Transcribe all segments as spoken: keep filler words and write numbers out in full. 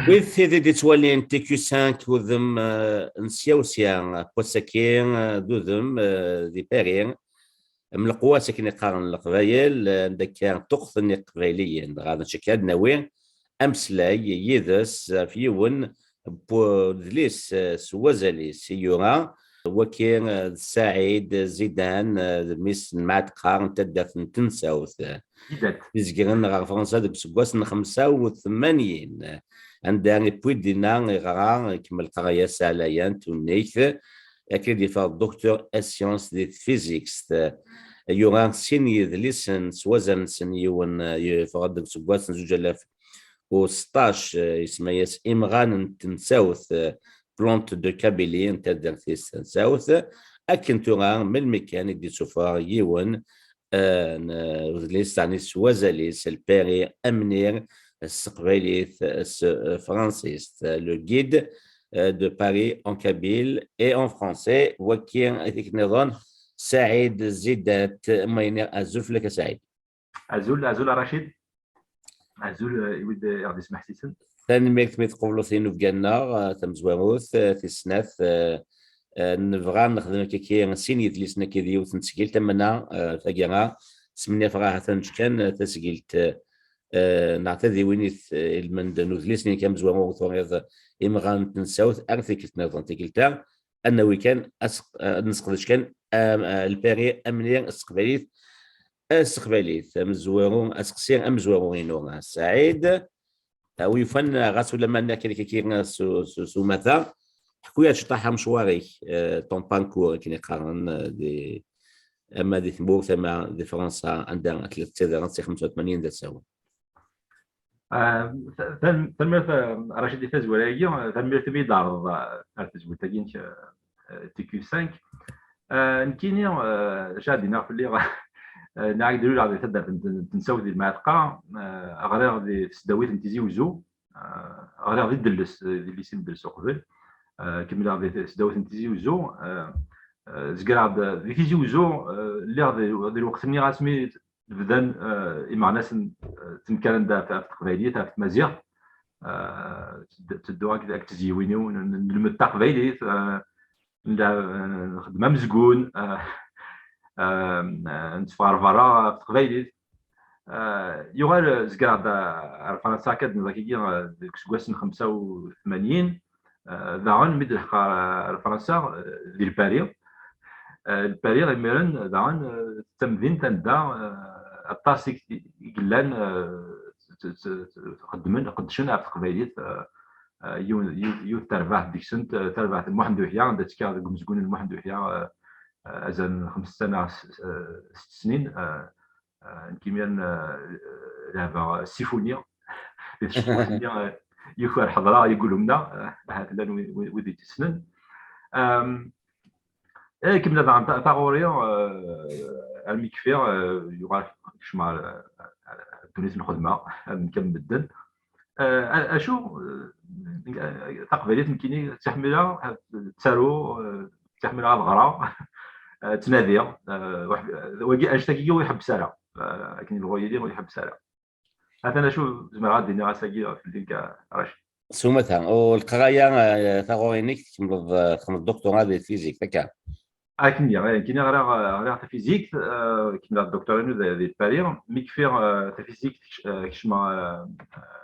Wid tid i d-ittwalin T Q cinq, udem, eh, n sya u sya, n wass-agi, eh, d udem, eh, di Paris, m leqwas akken i qqaren Leqbayel, eh, anda akka ṭṭuqten Iqbayliyen. Dɣa d acu akka ad nawi ameslay yid-s ɣef yiwen n udlis, eh, s wazal-is i yura waki, eh, d Saɛid Zidan, eh, d mmi-s n Mɛatqa n taddart n Tensawt. Zidat. Izegren ɣer Fransa deg useggas n xemsa u tmanyin, anda iwwi-d dinna iɣra, ikemmel qqar-as ɛlayen tunnigt, akken i d-yeffeɣ docteur s sciences di tfizikt. Yura sin yedlisen s wazal-nsen, yiwen, eh, yeffeɣ-d deg useggas n zuǧ alaf u seṭṭac, eh, isemma-yas Imɣan n Tensawt, eh, Plante de Kabylie, n taddart-is Tensawt. Akken tura, melmi kan i d-yessufeɣ yiwen, eh, n, eh, udlis, ɛni s wazal-is, Le Paris Amnir s teqbaylit, s, eh, fransist, eh, Le Guide, eh, de Paris en kabyle et en français, waki i tikkelt nniḍen, Saɛid Zidat, ma iniɣ azul fell-ak a Saɛid. Azul, azul a Racid. Azul, eh, i wid, eh, i ɣ-d-ismeḥsisen. Tanemmirt mi tqebleḍ tinubga-nneɣ, eh, tamezwarut, eh, tis snat, eh, eh, nebɣa nexdem akka sin yedlisen akka di yiwet n tesgilt, amanna, eh, taggara, smenyafeɣ ahat ad neǧǧ kan, eh, tasgilt, eh, neɣ tadiwinit, eh, ilmend n udlis-nni amezwaru turiḍ, Imɣan n Tensawt, ar tikkelt nniḍen. Tikkelt-a, ad nawi kan, ad s-, ad nesseqdec kan, am, eh, Le Paris Amnir s teqbaylit, eh, s teqbaylit. Amezwaru, aseqsi amezwaru-inu, a Saɛid. A wi yufan, ɣas ulamma nniɣ kan kiki s, s, s umata, ḥku-yaɣ-d ciṭṭaḥ amecwar-ik, eh, ton parcours, akken i qqaren, eh, di, ama di tmurt, ama di Fransa, anda tella tettidireḍ si xemsa u tmanyin d asawen. Ah, ta-, tan-, tanemmirt, ah, Racid, i tazwara-agi, ah, tanemmirt imi i d-tɛerḍeḍ, ah, ar tezwit-agi-inek, ah, ah, T Q cinq. Ah, nekkini, ah, acu ad d-iniɣ fell-i, ah, nniɣ-ak-d luleɣ di taddart n, n Tensawt di Lmeɛtqa, ah, ɣriɣ di tesdawit n Tizi Uzzu, ah, ɣriɣ di Delles, di lycée n Delles uqbel, ah, kemmleɣ di tesdawit n Tizi Uzzu, ah, ah, zegreɣ-d di Tizi Uzzu, ah, lliɣ di, di lweqt-nni asmi bdan, eh, imeɣnasen, eh, ttenkaren-d ɣef, ɣef teqbaylit, ɣef tmaziɣt. Eh, tteddu-, ttedduɣ akked, akked tezyiwin-iw, n-, n-, nlemmed taqbaylit, eh, nla-, eh, nxeddem amezgun, eh, eh, eh, netteffeɣ ɣer berra ɣef teqbaylit. Eh, yuɣal, eh, zegreɣ-d, eh, ɣer Fransa akka d-nniḍ akagi, eh, deg useggas n xemsa u tmanyin. Eh, daɣen mi d-leḥqeɣ ɣer, ɣer Fransa, eh, di Lpari. Eh, Lpari imiren daɣen, eh, d tamdint anda, eh, aṭas i, i yellan, eh, t-, t-, t-, xeddmen, qeddcen ɣef teqbaylit, eh, eh, yiwen, yiwet, yiwet terbaɛt deg-sent, eh, terbaɛt n Muḥend Uḥya, anda ttekkaɣ deg umezgun n Muḥend Uḥya, eh, eh, azal n xemsa neɣ s-, eh, sett snin, eh, Eh, nekk imiren, eh, leɛbeɣ ssifuni di tcetwa-nni, eh, yuker ḥeḍreɣ i Gulumna, eh, ahat llan wi-, wi-, wid i tt-issnen. Em, eh, kemmleɣ daɣen ta-, taɣuri, eh, armi kfiɣ, eh, yuɣal kecmeɣ, eh, ddunit n lxedma, am nekk am medden. Eh, a-, acu, eh, taqbaylit nekkini ttaḥmileɣ, ttaruɣ, eh, ttaḥmileɣ ad ɣreɣ, eh, ttnadiɣ, eh, weḥd-, wagi, annect-agi ur iḥebbes ara, eh, akken yebɣu yili ur iḥebbes ara. Atan acu zemreɣ ad d-iniɣ ass-agi fell-i nekk, a Racid. S umata, u leqraya, eh, taɣuri-inek tkemmleḍ, eh, txedmeḍ doctorat di tfizikt, akka? Akken i, eh, nekkini ɣriɣ, eh, ɣriɣ tafizikt, eh, kemmleɣ doctorat-inu di, di Paris. Mi kfiɣ, eh, tafizikt, kec-, eh, kecmeɣ, eh, eh,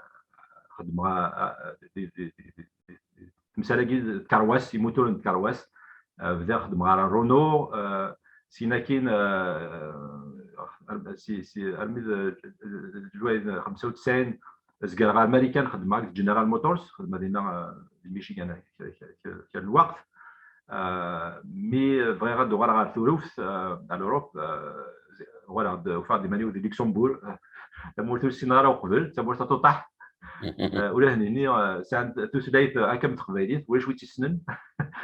xedmeɣ, eh, eh, di, di, di, di, di, di temsal-agi d tkerwas, imuturen n tkerwas. Eh, bdiɣ xedmeɣ ara Renault, eh, sin akin, eh, ar-, si, si, armi d, d, d, d lwayen xemsa u tesɛin, Zger ɣer Marikan, xedmeɣ akked General Motors, xedmeɣ dinna, eh, di Michigan, eh, k-, k-, k-, kra n lweqt. Eh, mi bɣiɣ ad uɣaleɣ ɣer Turuft, eh, à l'Europe, eh, uɣaleɣ-d, ufiɣ-d iman-iw di Luxembourg, eh, tamurt ur ssineɣ ara uqbel, tamurt taṭuṭaḥt. Eh, ula d nini, eh, sɛan tutlayt, eh, akka am teqbaylit, ulac wi tt-issnen.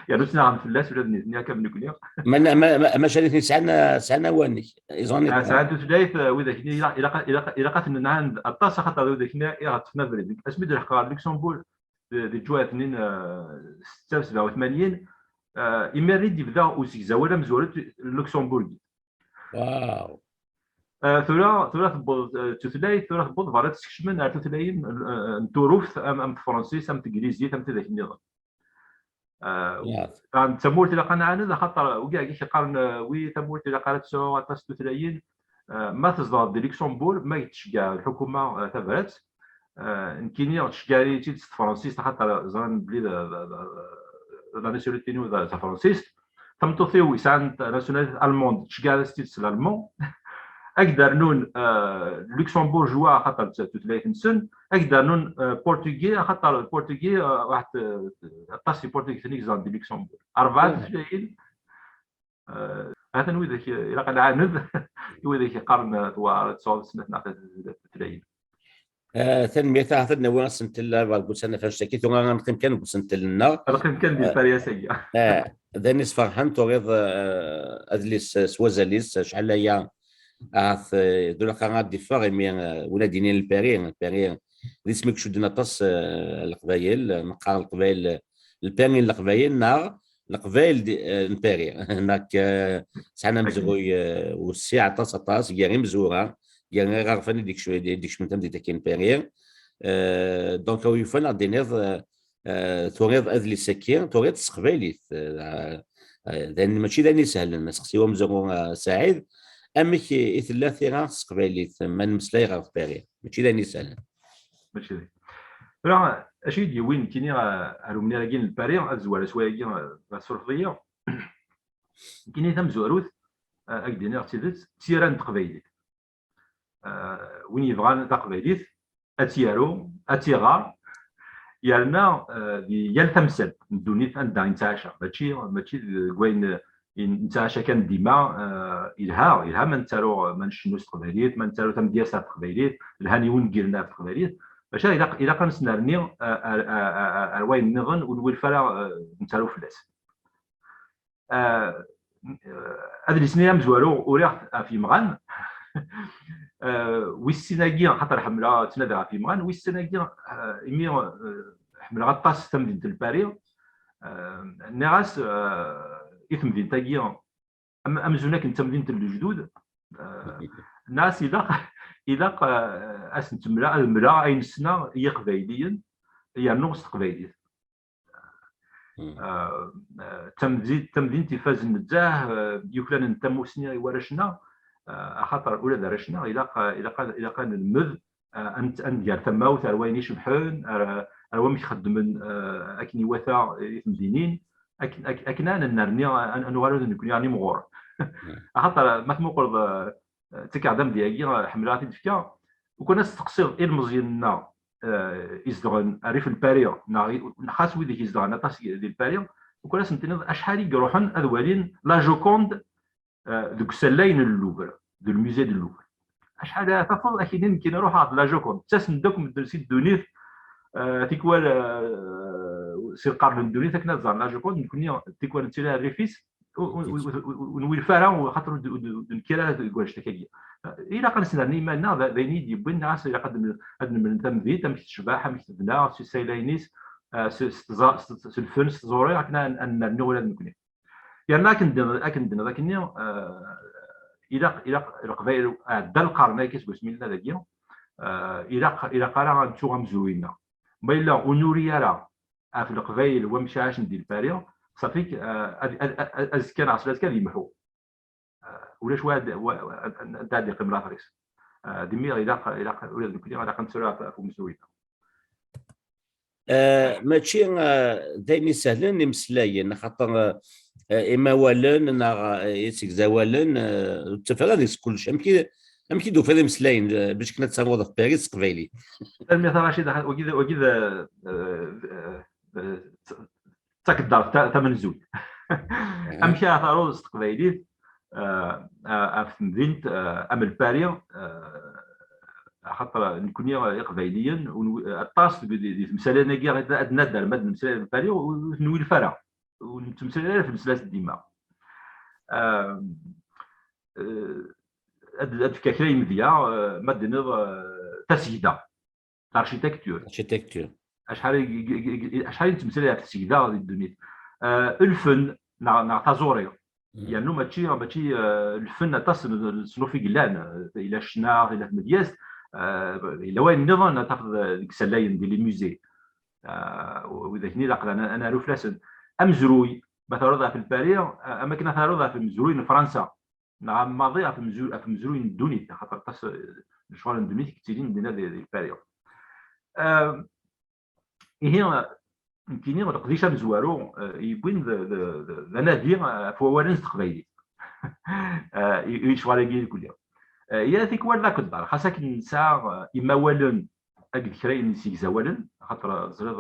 Yernu ttnaɣen fell-as, ula d nitni akka am nekni. Ma, ma, ma, maca nitni sɛan, sɛan awanek, ils ont Ah, sɛan tutlayt, eh, widak-nni ilaq, ilaq, ilaq, ilaq ad ten-nɛand aṭas, axaṭer d widak-nni i ɣ-ṭṭfen abrid. Asmi d-leḥqeɣ ɣer Luxembourg, di, di lǧuhat-nni n, eh, setta u sebɛa u tmanyin, eh, imir i d-yebda usegzawal amezwaru n Luxembourg. Wow. Ah, tura, tura tewweḍ, ah, d tutlayt, tura tewweḍ berra ad skecmen ar tutlayin, ah, n turuft, am, am tefransist, am teglizit, am tidak nniḍen. Ah, ah, d tamurt ilaq ad nɛaned, axaṭer wigi i k-yeqqaren, ah, wi tamurt ilaq ara tesɛu aṭas n tutlayin. Ah, ma tzedɣeḍ di Luxembourg, ma yettceggiɛ lḥukuma, ah, tabrat, ah, nekkini ttceggiɛen-iyi-tt-id s tefransist, axaṭer ẓran belli d, d, d, d la nationalité-inu d tafransist. Tameṭṭut-iw yesɛan nationalité allemande, ttceggiɛen-as-tt-id s l'allemand. Ad k-d-rnun, ah, luxembourgeois, axaṭer d tutlayt-nsen. Ad k-d-rnun, ah, portugais, axaṭer portugais, ah, waḥed, ah, aṭas n iportugiten i yeẓran di Luxembourg. Rebɛa tutlayin. Ah, ha-ten widak, ah, ilaq ad nɛaned i widak yeqqaren, ah, tewɛer ad tesɛuḍ snat neɣ tlata tutlayin. Ah, tanemmirt, ahat ad nawi asentel, ah, ɣer ussan ɣef annect-agi, tura ad neqqim kan deg usentel-nneɣ. Ad neqqim kan di, ah, Paris ass-agi. Ah, d ayen isferḥen, turiḍ, ah, adlis, ah, s wazal-is, acḥal aya, ahat, ah, d ulaqqa ad d-iffeɣ, imi, ah, ula d-inin Lpari, Lpari d isem i icudden aṭas, ah, Leqbayel, neqqar Leqbayel, Lpari n Leqbayel, neɣ Leqbayel di, eh, n Paris. Nak, eh, sɛan amezruy, eh, wessiɛ aṭas, aṭas, gar imezwura, gar iɣerfan i d-ikecmen, i d-ikecmen tamdint-agi n Paris. Eh, donc, a wi yufan ad d-tiniḍ, eh, eh, turiḍ adlis-agi, turiḍ s teqbaylit. Eh, eh, d ayen, mačči d ayen isehlen. Aseqsi n umezruy, eh, Saɛid, amek i, i tella tira s teqbaylit, ma nemmeslay ɣef Paris? Mačči d ayen isehlen. Mačči d ayen. Tura, acu i d-yewwin nekkini, eh, ar umnir-agi n Lpari, ad zwar asway-agi, eh, ma tessurfeḍ-iyi? Nekkini tamezwarut, eh, ad k-d-iniɣ d tidet, d tira n teqbaylit. Eh, win yebɣan taqbaylit, ad tt-yaru, ad tt-iɣer, yerna, eh, di yal tamsalt n ddunit anda i nettɛaca. Mačči, mačči deg wayen i nettɛaca kan dima, eh, ilha, ilha ma nettaru, ma ncennu s teqbaylit, ma nettaru tamedyazt ɣef teqbaylit, lhan iwungiren ɣef teqbaylit. Maca ilaq, ilaq ad nesnerni, eh, ar, ar, ar, ar wayen nniḍen ur nwulef ara, eh, nettaru fell-as. Eh, eh, adlis-nni amezwaru uriɣ-t ɣef yemɣan. Eh, wis sin-agi, xaṭer ḥemmleɣ ttnadiɣ ɣef yemɣan, wis sin-agi, eh, imi, eh, ḥemmleɣ aṭas tamdint n Lpari, eh, nniɣ-as, eh, i temdint-agi, am-, amzun akken d tamdint n lejdud, eh, nniɣ-as ilaq, ilaq, eh, ad sen-temla-, ad mleɣ ayen ssneɣ i Yiqbayliyen, yernu s teqbaylit. Hmm. Eh, eh, d tamdi-, d tamdint ifazen nezzeh, eh, yuklalen tamusni i warrac-nneɣ, eh, axaṭer ula d arrac-nneɣ ilaq, eh, ilaq ad, ilaq ad nelmed, eh, ad n-, ad nger tamawt ar wayen icebḥen, ar, ar wamek xeddmen, eh, akken iwata i temdinin, akken, ak-, akken ad nennerni, ad, ad nuɣal ula d nekkni ar nimɣur. Hmm. Axaṭer ma tmuqleḍ, eh, d takeɛdamdi-agi, eh, ḥemmleɣ ad t-id-fkeɣ. Ukan ad testeqsiḍ ilmeẓyen-nneɣ, eh, izedɣen rrif n Lpari, neɣ i-, xas wid i izedɣen aṭas di Lpari, ukan ad sen-tiniḍ acḥal i iruḥen ad walin La Joconde, eh, deg usallay n Louvre, du musée du Louvre. Acḥal ara tafeḍ, ad k-inin nekkini ruḥeɣ ɣer La Joconde. Ttasen-d akk medden si ddunit, eh, tikwal, eh, si lqern n ddunit akken ad ẓren La Joconde, nekkni tikwal nettili rrif-is, ur, ur, ur, ur, ur nwulef ara, xaṭer ur d-, ur d-, ur d-nekkir ara deg wannect-agi. Ilaq ad nesnerni iman-nneɣ, d, d ayen i yi-d-yewwin, neɣ ilaq ad n-, ad nemlen tamdint, amek tecbeḥ, amek tebna, s usaylayen-is, eh, s, s tẓa-, s, s, s lfen, s tẓuri, akken ad, ad nernu ula d nekkni. Yerna akken d-, akken d-tenniḍ akkenni, eh, ilaq, ilaq Leqbayel, ɛedda lqern-agi seg wasmi nella dagi, eh, ilaq, ilaq ara ad nettu amezruy-nneɣ. Ma yella ur nuri ara ɣef Leqbayel wamek ɛacen di Lpari, ṣafi, eh, ad, ad, ad, ad, azekka neɣ slat kan ad yemḥu. Eh, ulac wa ad, wa, ad, ad, ad d-iqqim later-is. Eh, d imir ilaq, ilaq, ula d nekkni ilaq ad nettru ɣef, ɣef umezruy-nneɣ. Eh, mačči, eh, d ayen isehlen imeslayen, axaṭer, eh, eh, imawalen neɣ, eh, isegzawalen, eh, ur ttaf ara deg-s kullec. Amek i, amek i d-tufiḍ imeslayen, eh, bac kan ad taruḍ ɣef Paris s teqbaylit? Tanemmirt a Racid, wagi d, wagi d, eh, eh, eh, d takeddart ta-, tamenzut. Aha. Amek ara taruḍ s teqbaylit, eh, eh, ɣef temdint, eh, am Lpari, eh, axaṭer nekkni, eh, Iqbayliyen, ur nwi-, aṭas deg, di, di temsalayin-agi, ad, ad nadder ma d-nemsala am Lpari, ur, ur t-nwulef ara. Ur nettmeslay ara f-, fell-as dima. Eh, eh, ad, ad fkeɣ kra imedya, eh, ma d-tiniḍ, eh, tasegda. L'architecture. L'architecture. Acḥal i, i, i, i, acḥal i nettmeslay ɣef tsegda di ddunit. Eh, lfen neɣ, neɣ taẓuri. Yernu mačči, mačči, eh, lfen aṭas n, n ṣṣnuf i yellan, eh, yella ccna, yella tmedyazt, eh, yella wayen nniḍen ad tafeḍ, eh, deg isallayen, di les musées. Eh, widak-nni ilaq ad n-, ad naru fell-asen. Amezruy, ma taruḍ ɣef Lpari, eh, am akken ad taruḍ ɣef umezruy n Fransa, neɣ am maḍi ɣef umezru-, ɣef umezruy n ddunit, axaṭer aṭas, eh, lecɣal n ddunit i yettilin dinna di, di Lpari. Eh, Ihi, nekkini leqdic amezwaru, eh, yewwin d, d, d, d anadi, eh, ɣef wawalen s teqbaylit. Eh, i, i lecɣal-agi irkelli. Eh, ya tikwal d akeddar, xas akken nesɛa, eh, imawalen akked kra n yisegzawalen, axaṭer, eh, teẓriḍ,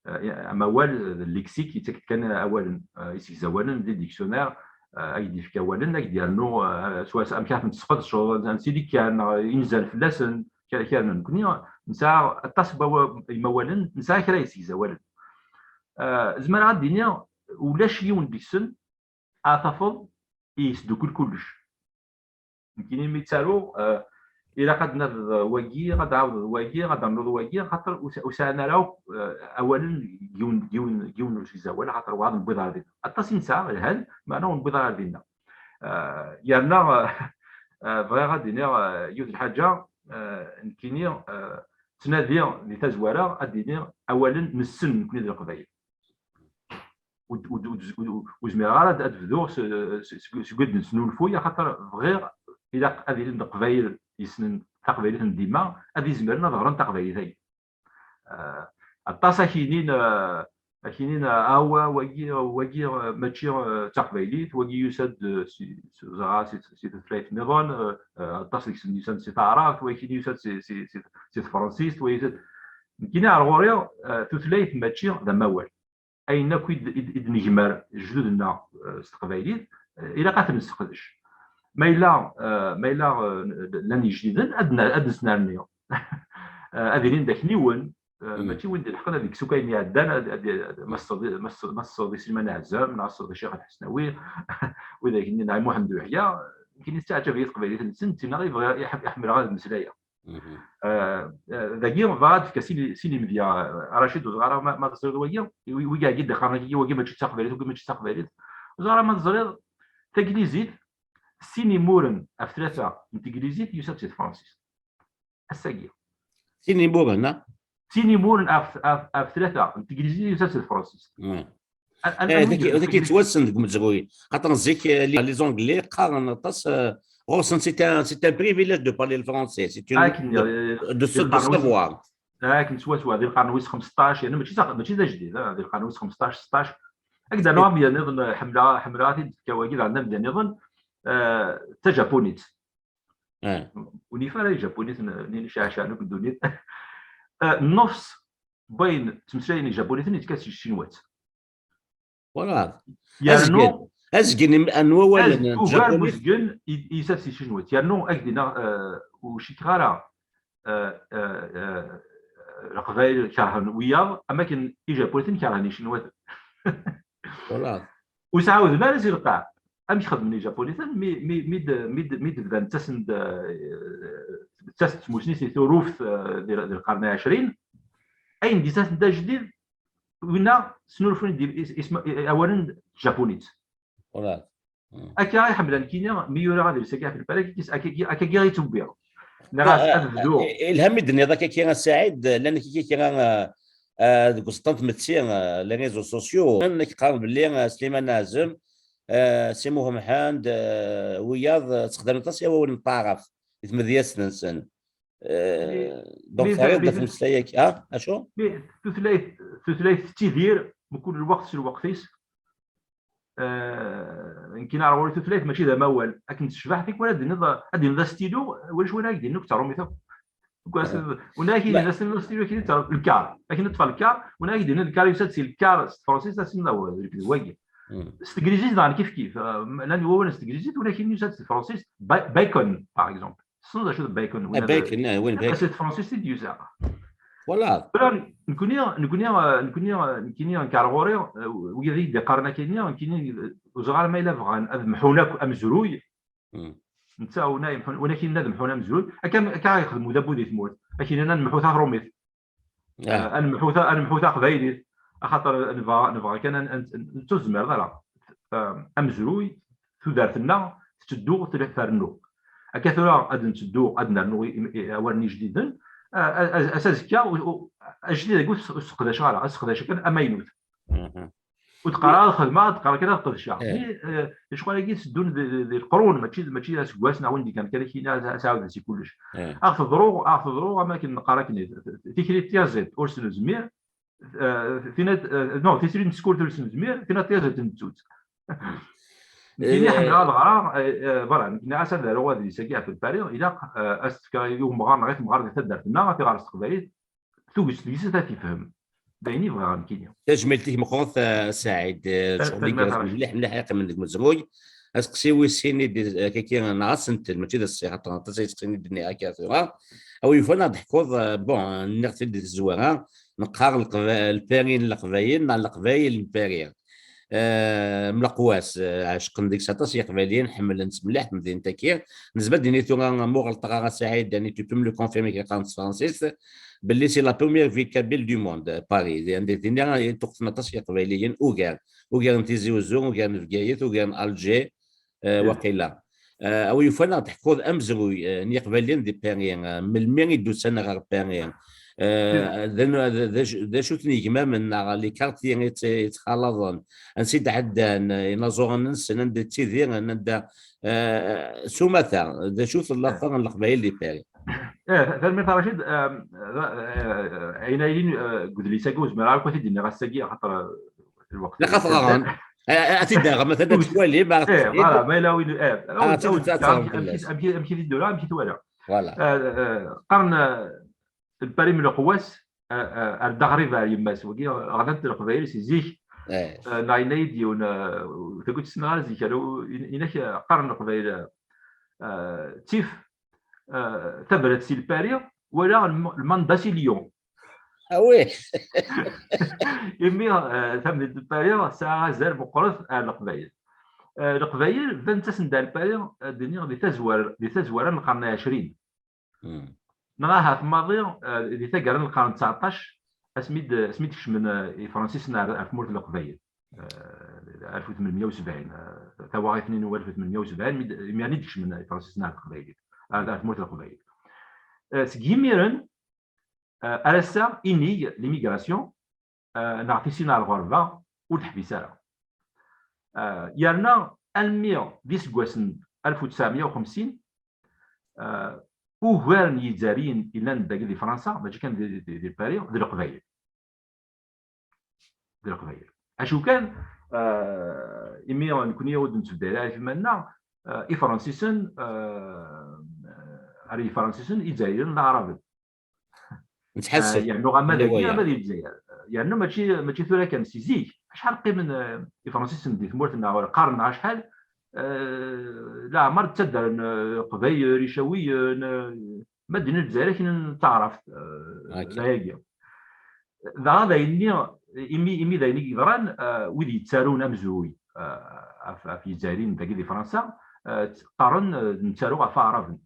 eh, eh, amawal, eh, d lexique, yettak-d kan awalen, eh, isegzawalen, d dictionnaire, eh, ad k-d-yefk awalen, ad k-d-yernu, eh, swayes amek ara ten-tesqedceḍ, ansi d-kkan, neɣ inzan fell-asen, kra, kra n nekkni, nesɛa aṭas n wawa-, imawalen, nesɛa kra yesegzawalen. Eh, zemreɣ ad d-iniɣ, ulac yiwen deg-sen ara tafeḍ yesdukkel kullec. Nekkini mi ttaruɣ, eh, ilaq ad d-nadeḍ wagi, ad d-tɛawdeḍ wagi, ad d-ternuḍ wagi, xaṭer ur s-, ur sɛan ara akk, eh, awalen deg yiwen, deg yiwen, deg yiwen n usegzawal, xaṭer werɛad newwiḍ ar dinna. Aṭas i nesɛa, lhan, meɛna ur newwiḍ ara ar dinna. Eh, yerna, eh, eh, bɣiɣ ad d-iniɣ, eh, yiwet lḥaǧa, eh, nekkini, eh, ttnadiɣ di tazwara ad d-iniɣ awalen nessen nekkni d Leqbayel. Ur d-, ur d-, ur d-, ur d-, ur zmireɣ ara ad, ad bduɣ s, s, seg, seg wid nesnulfuy, axaṭer bɣiɣ, ilaq ad ilin d Leqbayel yessnen taqbaylit n dima, ad izmiren ad ɣren taqbaylit-agi. Eh, aṭas akinin, eh, akinin, eh, awa, wagi, wagi, eh, mačči, eh, d taqbaylit, wagi yusa-d, eh, si, si, ẓra, si, si tutlayt nniḍen, eh, eh, aṭas deg-sen yusan si taɛrabt, wagi yusa-d si, si, si, si tefransist, wagi yusa-d. Nekkini ar ɣur-i, eh, tutlayt mačči d amawal. Ayen akk i d, i d, i d-negmer lejdud-nneɣ, eh, s teqbaylit, eh, ilaq ad ten-nesseqdec. Ma yella, eh, ma yella, eh, llan ijdiden, ad n-, ad nesnerni. Eh, ad ilin d akniwen, eh, mačči win d-ilḥeqen ad ikkes akk ayen iɛeddan, ad, ad, ad, ma tesseḍ, ma tesseḍ, ma tesseḍ i Sliman Ɛzem, neɣ tesseḍ i Ccix Lḥesnawi, widak-nni, neɣ i Muḥend Uḥya, nekkini testeɛǧab-iyi teqbaylit-nsen, d tin i bɣiɣ, i ḥeb-, i ḥemmleɣ ad mmeslayeɣ. Eh, eh, dagi, bɣiɣ ad d-fkeɣ sin, sin imedya, eh, Racid, ur ẓriɣ ara ma, ma teẓriḍ wagi, wi, wi, wigi i d-iqqaren akki, wagi mačči d taqbaylit, wagi mačči d taqbaylit. Ur ẓriɣ ara ma teẓriḍ, taglizit, sin imuren ɣef tlata n teglizit yusa-d si tefransist. Ass-agi. Sin imuren, ha? Sin imuren ɣef, ɣef, ɣef tlata n teglizit yusa-d si tefransist. An-, an-, Eh, anwa i taki, taki yettwassen deg umezruy. Xaṭer zik, eh, les, les Anglais qqaren aṭas, eh, ɣur-sen c'est un, c'est un privilège de parler le français. C'est une, akken, de, eh, de se, de savoir. Akken swaswa, di lqern wis xmesṭac, yani mačči d, mačči d ajdid, ah, di lqern wis xmesṭac, seṭṭac. Ad k-d-rnuɣ amedya nniḍen, eh, ḥemmleɣ, ḥemmleɣ ad t-id-fkeɣ wagi, daɣen d amedya nniḍen, eh, d tajapunit. Ur nif ara ijapuniten, eh, nini ceɛceɛen akk ddunit. Eh, nnefs n wayen ttmeslayen ijapuniten yettkal si tcinwat. Voilà. Yernu azgen, azgen im-, n wawalen n ugar n tjapunit. Uzgen i, i yesɛa si tcinwat. Yernu ad k-d-iniɣ, eh, ur cikkeɣ ara, eh, eh, eh, Leqbayel kerhen wiyaḍ, am akken ijapuniten kerhen icinwaten. Voilà. Ur sɛawden ara si lqaɛ. Amek xedmen ijapuniten mi, mi, mi d, mi d, mi d-bdan ttasen-d, eh, tettas-d tmusni si Turuft, eh, di, di lqern ɛecrin, ayen d-ittasen d ajdid, winna snulfun-d is-, isma-, awalen n tjapunit. Voilà. Akka i ḥemmleɣ nekkini, mi yura adlis-agi ɣef lfalak, akka, akka, akka i ttewwiɣ. Nniɣ-as, ah, ad bduɣ. Eh, ilha mi d-tenniḍ akka, akka a Saɛid, llan akka, akka, ah, ah, deg useṭṭa n tmetti, ah, les réseaux sociaux, llan ak-qqaren belli, ah, Sliman Ɛzem, ah, Si Muḥ Mḥend, ah, wiyaḍ, ah, ttexdamen aṭas i wawal n taɛrabt, i tmedyazt-nsen. Ah, donc, mi, terriḍ-d mi, ɣef umeslay-agi, ah, acu? Mi, tutlayt, tutlayt tettidir, mkul lweqt s lweqt-is. Eh, nekkini ar ɣur-i tutlayt mačči d amawal. Akken tecbeḥ, tikwal ad d-tiniḍ, ad d-tiniḍ astilu, ulac win ara k-d-yinin akk d taṛumit akk. Deg wass, win ara k-yinin astilu, astilu, akken d lkar. Akken ṭṭfeɣ lkar, win ara k-d-yinin lkar yusa-d si lkar s tefransist, ad s-tiniḍ awal, d wagi. S teglizit daɣen kif kif. Eh, llan wawalen s teglizit, win ara k-yinin yusa-d si tefransist, ba-, bacon, par exemple. Tessneḍ acu d bacon? Win ad, bacon, ah, win bacon. Si tefransist i d-yusa. Voilà. Tura, nekni, nekni, nekni, nekni, nekk ar ɣur-i, eh, wid i d-iqqaren akkenni, nekkini, eh, ur ẓriɣ ara ma yella bɣan ad mḥun akk amezruy. Netta, win ay mḥun, win akken ad mḥun amezruy, akka, akka yexdem udabu di tmurt. Akken ad nemḥu taṛumit. Eh, ad nemḥu ta-, ad nemḥu taqbaylit. Axaṭer nebɣa, nebɣa kan ad, ad, ad, ur tezmireḍ ara. Eh, amezruy, tudert-nneɣ tetteddu, trennu. Akka tura ad netteddu ad nernu awalen ijdiden. Ass azekka ajdid-agi ur t-sseqdaceɣ ara, ad sseqdaceɣ kan amaynut. Ur d-qqareɣ ara xedmeɣ, ad d-qqareɣ kan ad qedceɣ. Lecɣal-agi tteddun di leqrun, mačči d aseggas neɣ win d-yekkren kan akkin ad sɛawden si kullec. Ad ɣ-teḍru, ad ɣ-teḍru am akken neqqar akken, tikli n tyaziḍt ur s-nezmir, tinna, non, tisri n tsekkurt ur s-nezmir, tinna n tyaziḍt nettu-tt. Nekkini ḥemmleɣ ad ɣreɣ, berra, nekkini ɣas ad aruɣ adlis-agi ɣef Lpari, ilaq ad s-tefkeḍ i umɣar neɣ i temɣart di taddart-nneɣ, ad t-iɣer s teqbaylit, tuget deg-s ad t-ifhem. D ayen i bɣiɣ nekkini. Tajmilt-ik meqqret a Saɛid, ccɣel igerrzen mliḥ mliḥ, yeqqimen deg umezruy. Aseqsi wis sin i d-, kaki neɣ asentel, mačči d aseqsi, xaṭer aṭas ay seqsin i d-nniɣ akka tura. A wi yufan ad d-teḥkuḍ, bon, nniɣ-t-id di tezwara, neqqar Lpari n Leqbayel neɣ Leqbayel n Pari. Mleqwas, ɛecqen deg-s aṭas Yeqbayliyen, ḥemmlen-tt mliḥ temdint-agi. Nezmer ad d-nini tura, ma ur ɣelṭeɣ ara, Saɛid, yani, tu peux me le confirmer, kra qqaren s tefransist, belli c'est la première ville kabyle du monde, Paris. Anda dinna i ṭṭuqten aṭas Yeqbayliyen, ugar. Ugar n Tizi Uzzu, ugar n Bgayet, ugar n Alger, waqila. A wi yufan ad d-teḥkuḍ amezruy n Yeqbayliyen di Paris, melmi i d-usan ɣer Paris, d acu-ten yegmamen neɣ les quartiers i ttxalaḍen, ansi d-ɛeddan, inaẓuren-nsen, anda ttidiren, anda, s umata, d acu-t later n Leqbayel di Paris? Tanemmirt a Racid. Ayen ay ilin deg udlis-agi ur zmireɣ akk ad t-id-iniɣ ass-agi, axaṭer lweqt. Ilaq ad t-ɣren. Ad t-id-aɣem, ad t-id-twalim, ad t-id-, voilà, ma yella win, ad t-id-, amek i t-id-ura, amek i t-wala. Voilà. Qqaren Lpari n Leqwas, ar d aɣrib ar yemma-s, wagi ɣlant Leqbayel si zik. Neɣ yenna-yi-d yiwen, tagut ssneɣ ara zik, inak qqaren Leqbayel, ttif tabrat si Lpari, wala lmanda si Lyon. Ah oui. Imi tamdint n Paris tesɛa azal meqqret ar Leqbayel. Leqbayel bdan ttasen-d ar Paris, ad d-iniɣ, di tazwara, di tazwara n lqern ɛecrin. Neɣ ahat maḍi, di taggara n lqern tseɛṭac, asmi d-, asmi d-kecmen Ifransisen ar, ar tmurt n Leqbayel. Alef u tmenmya u sebɛin, tawaɣit-nni n alef u tmenmya u sebɛin, mi d-, imiren i d-kecmen Ifransisen ar Teqbaylit, ar, ar tmurt n Leqbayel. Seg yimiren, ar ass-a, inig, l'immigration, neɣ tisin ar lɣerba, ur teḥbis ara. Yerna almi d iseggasen alef u tesɛemya u xemsin, ugar n Yizzariyen i llan dagi di Fransa, mačči kan di, di, di Paris, d Leqbayel. D Leqbayel. Acu kan, imi nekni ur d-nettbeddal ara ɣef iman-nneɣ, Ifransisen, ar Yifransisen, Izzayriyen d Aɛraben. Nettḥaseb. Yernu ama dagi ama di Lezzayer. Yernu mačči, mačči tura kan, si zik. Acḥal qqimen Ifransisen di tmurt-nneɣ, ur qqaren acḥal, leɛmer ttaddaren Qbayel, Icawiyen, ma d-nini Lezzayer akken n taɛrabt, d ayagi. Dɣa d ayen-nni, imi, imi d ayen i yeḍran, wid yettarun amezruy ɣef, ɣef Yizzayriyen dagi di Fransa, qqaren nettaru ɣef Aɛraben.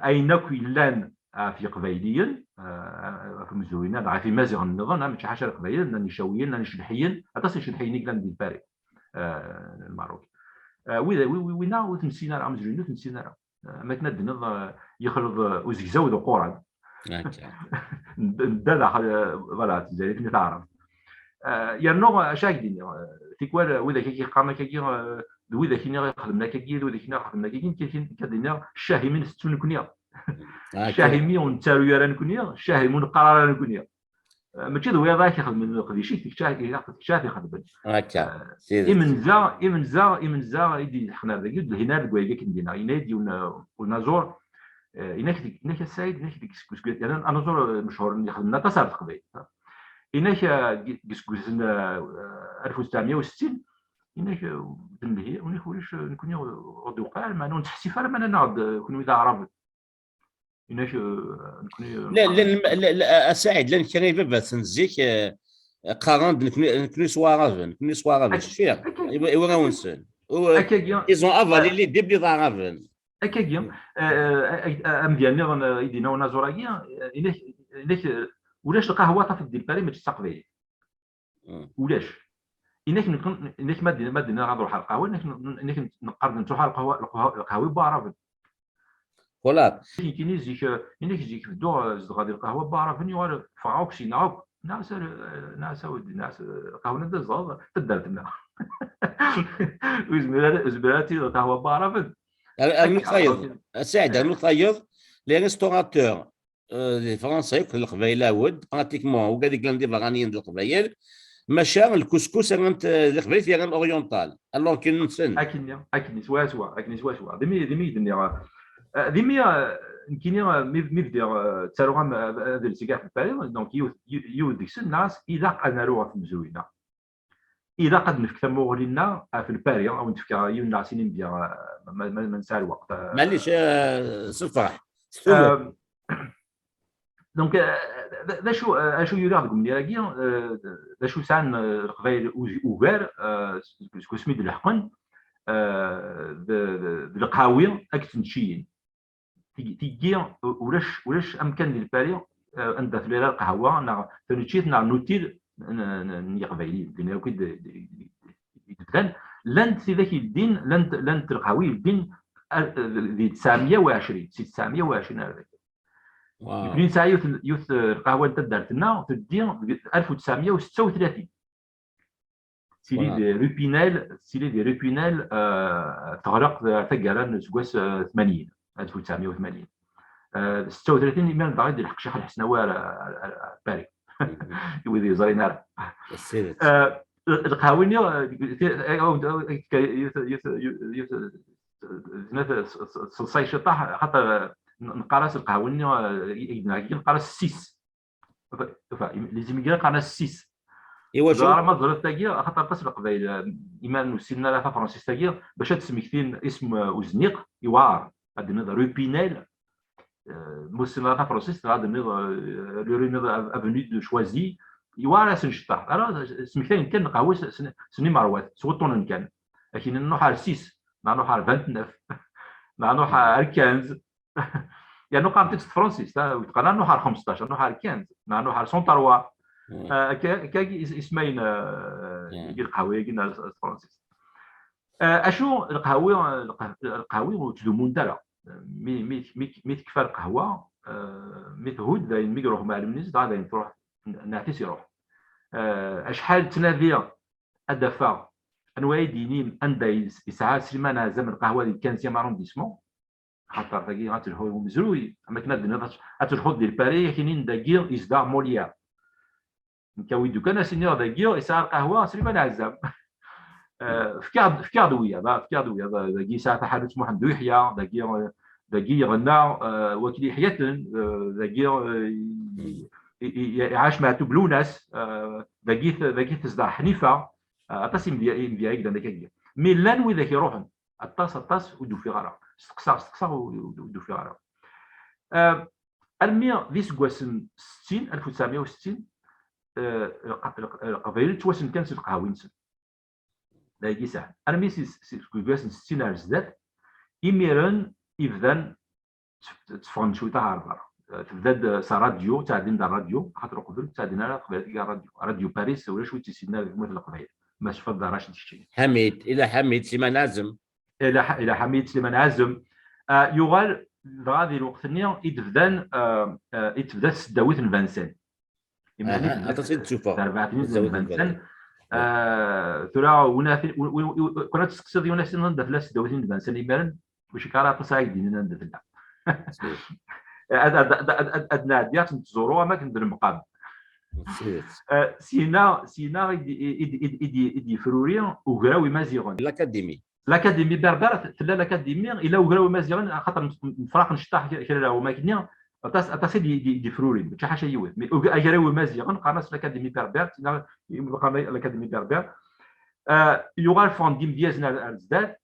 Ayen akk yellan ɣef Yeqbayliyen, ɣef umezruy-nni, ɣef Imaziɣen nniḍen, mačči ḥaca Leqbayel, llan Icawiyen, llan Icedḥiyen, aṭas n Icedḥiyen i yellan di Lpari, Lmerruk. Wid, wi-, wi-, winna ur t-nessin ara, amezruy-nni ur t-nessin ara. Am akken ad d-tiniḍ, yexleḍ uzegzaw d uquran. Nedda daxel, voilà, d tizayrit-nni taɛrabt. Yernu, acu ara k-d-iniɣ, tikwal widak i k-yeqqaren akkagi, d widak-nni i ixedmen akkagi, d widak-nni i ixedmen akkagi, nekk ad d-iniɣ, ccah imi ntettu nekni. Ccah imi ur nettaru ara nekni, ccah imi ur neqqar ara nekni. Mačči d wiyaḍ ara k-ixedmen leqdic-ik, d kečč ara, ilaq d kečč ara t-ixedmen. Imenza, imenza, imenza i d-ileḥqen ar dagi, ur d-lhin ara deg wayagi akken d-yenna. Yenna-yi-d yiwen unaẓur, inak, inak a Saɛid, inak deg iseggasen, yerna anaẓur mechuren yexdmen aṭas ar teqbaylit. Inak deg iseggasen alef u tesɛemya u settin, inak ur d-nelhi, ur nek ulac, nekni ur d-uqal, meɛna ur nettḥessif ara, meɛna neɣ d kenwi d aɛraben. Inak, eh, nekni, eh, la, llan, la, la, a Saɛid, llan kra ibabaten zik, eh, qqaren-d nekni, nekni s waɛraben, nekni s waɛraben, cfiɣ, akka, i, i warraw-nsen. U, akkagi, ils ont avalé l'idée d iɛraben. Akkagi, eh, eh, eh, amedya nniḍen, eh, i d-yenna unaẓur-agi, eh, inak, inak, eh, ulac lqahwa tafeḍ di Lpari mačči d taqbaylit. Ulac. Inak neqqen, inak ma d-, ma d-nniɣ ad ruḥeɣ ɣer lqahwa, inak n-, inak neqqar-d nettruḥ ɣer lqahwa, lqahwa, lqahwa Buɛraben. Voilà. Nekkini zik, inak zik bedduɣ, eh, zedɣeɣ di lqahwa Buɛraben, yuɣal ffɣeɣ akk syin akk. Nɛas, eh, nɛas a weddi, nɛas, eh, lqahwa-nni d zedɣeɣ taddart-nneɣ. Ur zmireɣ ara, ur zmireɣ ara ad tili lqahwa Buɛraben. Ar-, rnu tayeḍ. A Saɛid, rnu tayeḍ. Les restaurateurs, euh, di Fransa, akk Leqbayel awed, pratiquement, wigad i yellan d iberraniyen d Leqbayel, maca lkuskus rran-t, euh, d Leqbayel yerran oriental, alors que nsen. Akken, akken, swaswa, akken, swaswa. D imi, d imi i d-nniɣ, euh, d imi, euh, nekkini, euh, mi, mi bdiɣ, euh, ttaruɣ am, euh, adlis-agi ɣef Lpari, donc yiwet, yiwet deg-sen, nniɣ-as, ilaq ad naru ɣef umezruy-nneɣ. Ilaq ad nefk tamuɣli-nneɣ ɣef Lpari, ad wen-d-fkeɣ yiwen neɣ sin imedya, euh, ma, ma, ma nesɛa lweqt, euh. Maɛlic, euh, sefreḥ. Euh, donc, euh, d, d acu, euh, acu yuriɣ deg umnir-agi, euh, d acu sɛan, euh, Leqbayel u-, ugar, euh, seg, seg wasmi d-leḥqen, euh, d, d, d leqhawi akked tneččiyin. Tigi, tigi, ulac, ulac amkan di Lpari, eh, anda tella lqahwa, neɣ taneččit, neɣ nutil n, n, n Yiqbayliyen. Din akk i d, d, d, d, d-bdan. Llant tidak yeldin, llant, llant lqahwi yeldin, eh, di tesɛemya u ɛecrin, si tesɛemya u ɛecrin ar dagi. Wow. Nekni nesɛa yiwet, yiwet, eh, lqahwa n taddart-nneɣ, teddi deg alef u tesɛemya u setta u tlatin. Tili, voilà, di rue Pinel, tili di rue Pinel, euh, teɣleq taggara n useggas, euh, tmanyin, alef u tesɛemya u tmanyin. Euh, setta u tlatin, imir dɣa i d-ilḥeq Ccix Lḥesnawi ar, ar, ar, ar Paris. Mhm. I wid yeẓrin ara. Euh, lqahwi-nni, euh, ti-, euh, euh, euh, euh, euh, euh, euh, s-, s-, s-, ṣṣay ciṭaḥ, xaṭer, euh, n-, neqqar-as lqahwi-nni, euh, i, i, neqqar-as six. Enfin, les immigrés qqaren-as six. Iwacu? Ẓer ma teẓriḍ tagi, axaṭer aṭas n Leqbayel, eh, imar ur ssinen ara tafransist-agi, bac ad d-smektin isem, eh, uzniq, iwɛer. Ad d-tiniḍ rue Pinel, eh, ma ur ssinen ara tafransist, ad d-tiniḍ, eh, le rue, avenue de Choisy, iwɛer ad sen-ceṭṭaḥ. Ara smektayen kan lqahwa s, s, s imerwat, s wuṭṭunen kan. Akin nruḥ ar six, neɣ nruḥ ar vingt-neuf, neɣ nruḥ ar quinze. Yernu qqaren-t-id s tefransist, ha, wi teqqaren, "Nruḥ ar xmesṭac, nruḥ ar quinze, neɣ nruḥ ar cent trois." Hmm. Ah, akka, akka i s-, ismayen, ah, hmm, i lqahwa-agi n, s tefransist. Ah, acu, lqahwi, lqah-, lqahwi ur ttdumunt ara. Mi, mi, mi, mi tekfa lqahwa, ah, mi thudd, dayen mi iruḥ umɛellem-nni, dɣa dayen truḥ, n-, nniɣ-as iruḥ. Ah, acḥal ttnadiɣ ad d-afeɣ anwa ay d-yinim anda yes-, yesɛa Sliman Ɛazam lqahwa di quinzième arrondissement. Xaṭer dagi ad telḥu i umezruy, am akken ad d-tiniḍ ad, ad telḥuḍ di Lpari, ad k-inin dagi yezdeɣ Molière. Nekk awi-d ukan ad s-iniɣ dagi yesɛa lqahwa Sliman Ɛazam. Eh, fkiɣ-d, fkiɣ-d wiyaḍ, ah, fkiɣ-d wiyaḍ, eh, dagi yesɛa taḥanut Muḥend Uyeḥya, dagi, eh, dagi yeɣna, eh, wakli Yeḥyaten, eh, dagi, eh, i, i, i, iɛac Meɛtub Lewnas, eh, dagi t-, dagi tezdeɣ Ḥnifa, eh, aṭas imedya, imedya i yellan akkagi. Mi llan widak iruḥen, aṭas, aṭas, ur d-ufiɣ ara. Steqsaɣ, steqsaɣ, ur, ur, ur d-ufiɣ ara. Eh, armi d iseggasen settin, alef u tesɛemya u settin, eh, lq-, lq-, Leqbayel ttwassen kan s lqahwi-nsen. D ayagi sɛan. Armi si, si, seg useggas n settin ar zdat, imiren i bdan tt-, tteffɣen cwiṭ ɣer berra. Eh, tebda-d s rradyu, ttɛeddin-d ar rradyu, axaṭer uqbel ur ttɛeddin ara Leqbayel ar rradyu. Rradyu Paris, ulac wi tt-yessinen ara deg tmurt n Leqbayel. Ma tecfiḍ d Racid Keččini. Ḥamid, ila Ḥamid Sliman Ɛazem. Ila Ḥ-, ila Ḥamid Sliman Ɛazem. Ah, yuɣal dɣa di lweqt-nni i d-bdan, ah, ah, i d-tebda tesdawit n Vincennes. Imir-nni aha, tebda aṭas i d-ttuffeɣ. Terbaɛt-nni n Vincennes. Ah, tura, win ara t-, wi-, wi-, wi-, wi-, kra testeqsiḍ yiwen ad s-tiniḍ anda tella tesdawit n Vincennes imiren, ur cikkeɣ ara aṭas ara k-d-inin anda tella. Ad, ad, ad, ad, ad, ad nɛeddi ad tent-ẓuru am akken d lemqam. Ah, sina, sina i d-, i d-, i d-, i d-, i d-yefruri ugraw Imaziɣen. L'Académie. L'Académie berbère, t-, tella l'Académie, ila ugraw Imaziɣen, axaṭer n-, nefraq nceṭṭaḥ kra, kra n lɛumak-nni, aṭas, aṭas i d-, i d-, i d-yefrurin, mačči ḥaca yiwet. Mais uga-, agraw Imaziɣen, qqaren-as l'Académie berbère, tina, qqaren l'Académie berbère. Ah, yuɣal ffɣen-d imedyazen ar, ar zdat,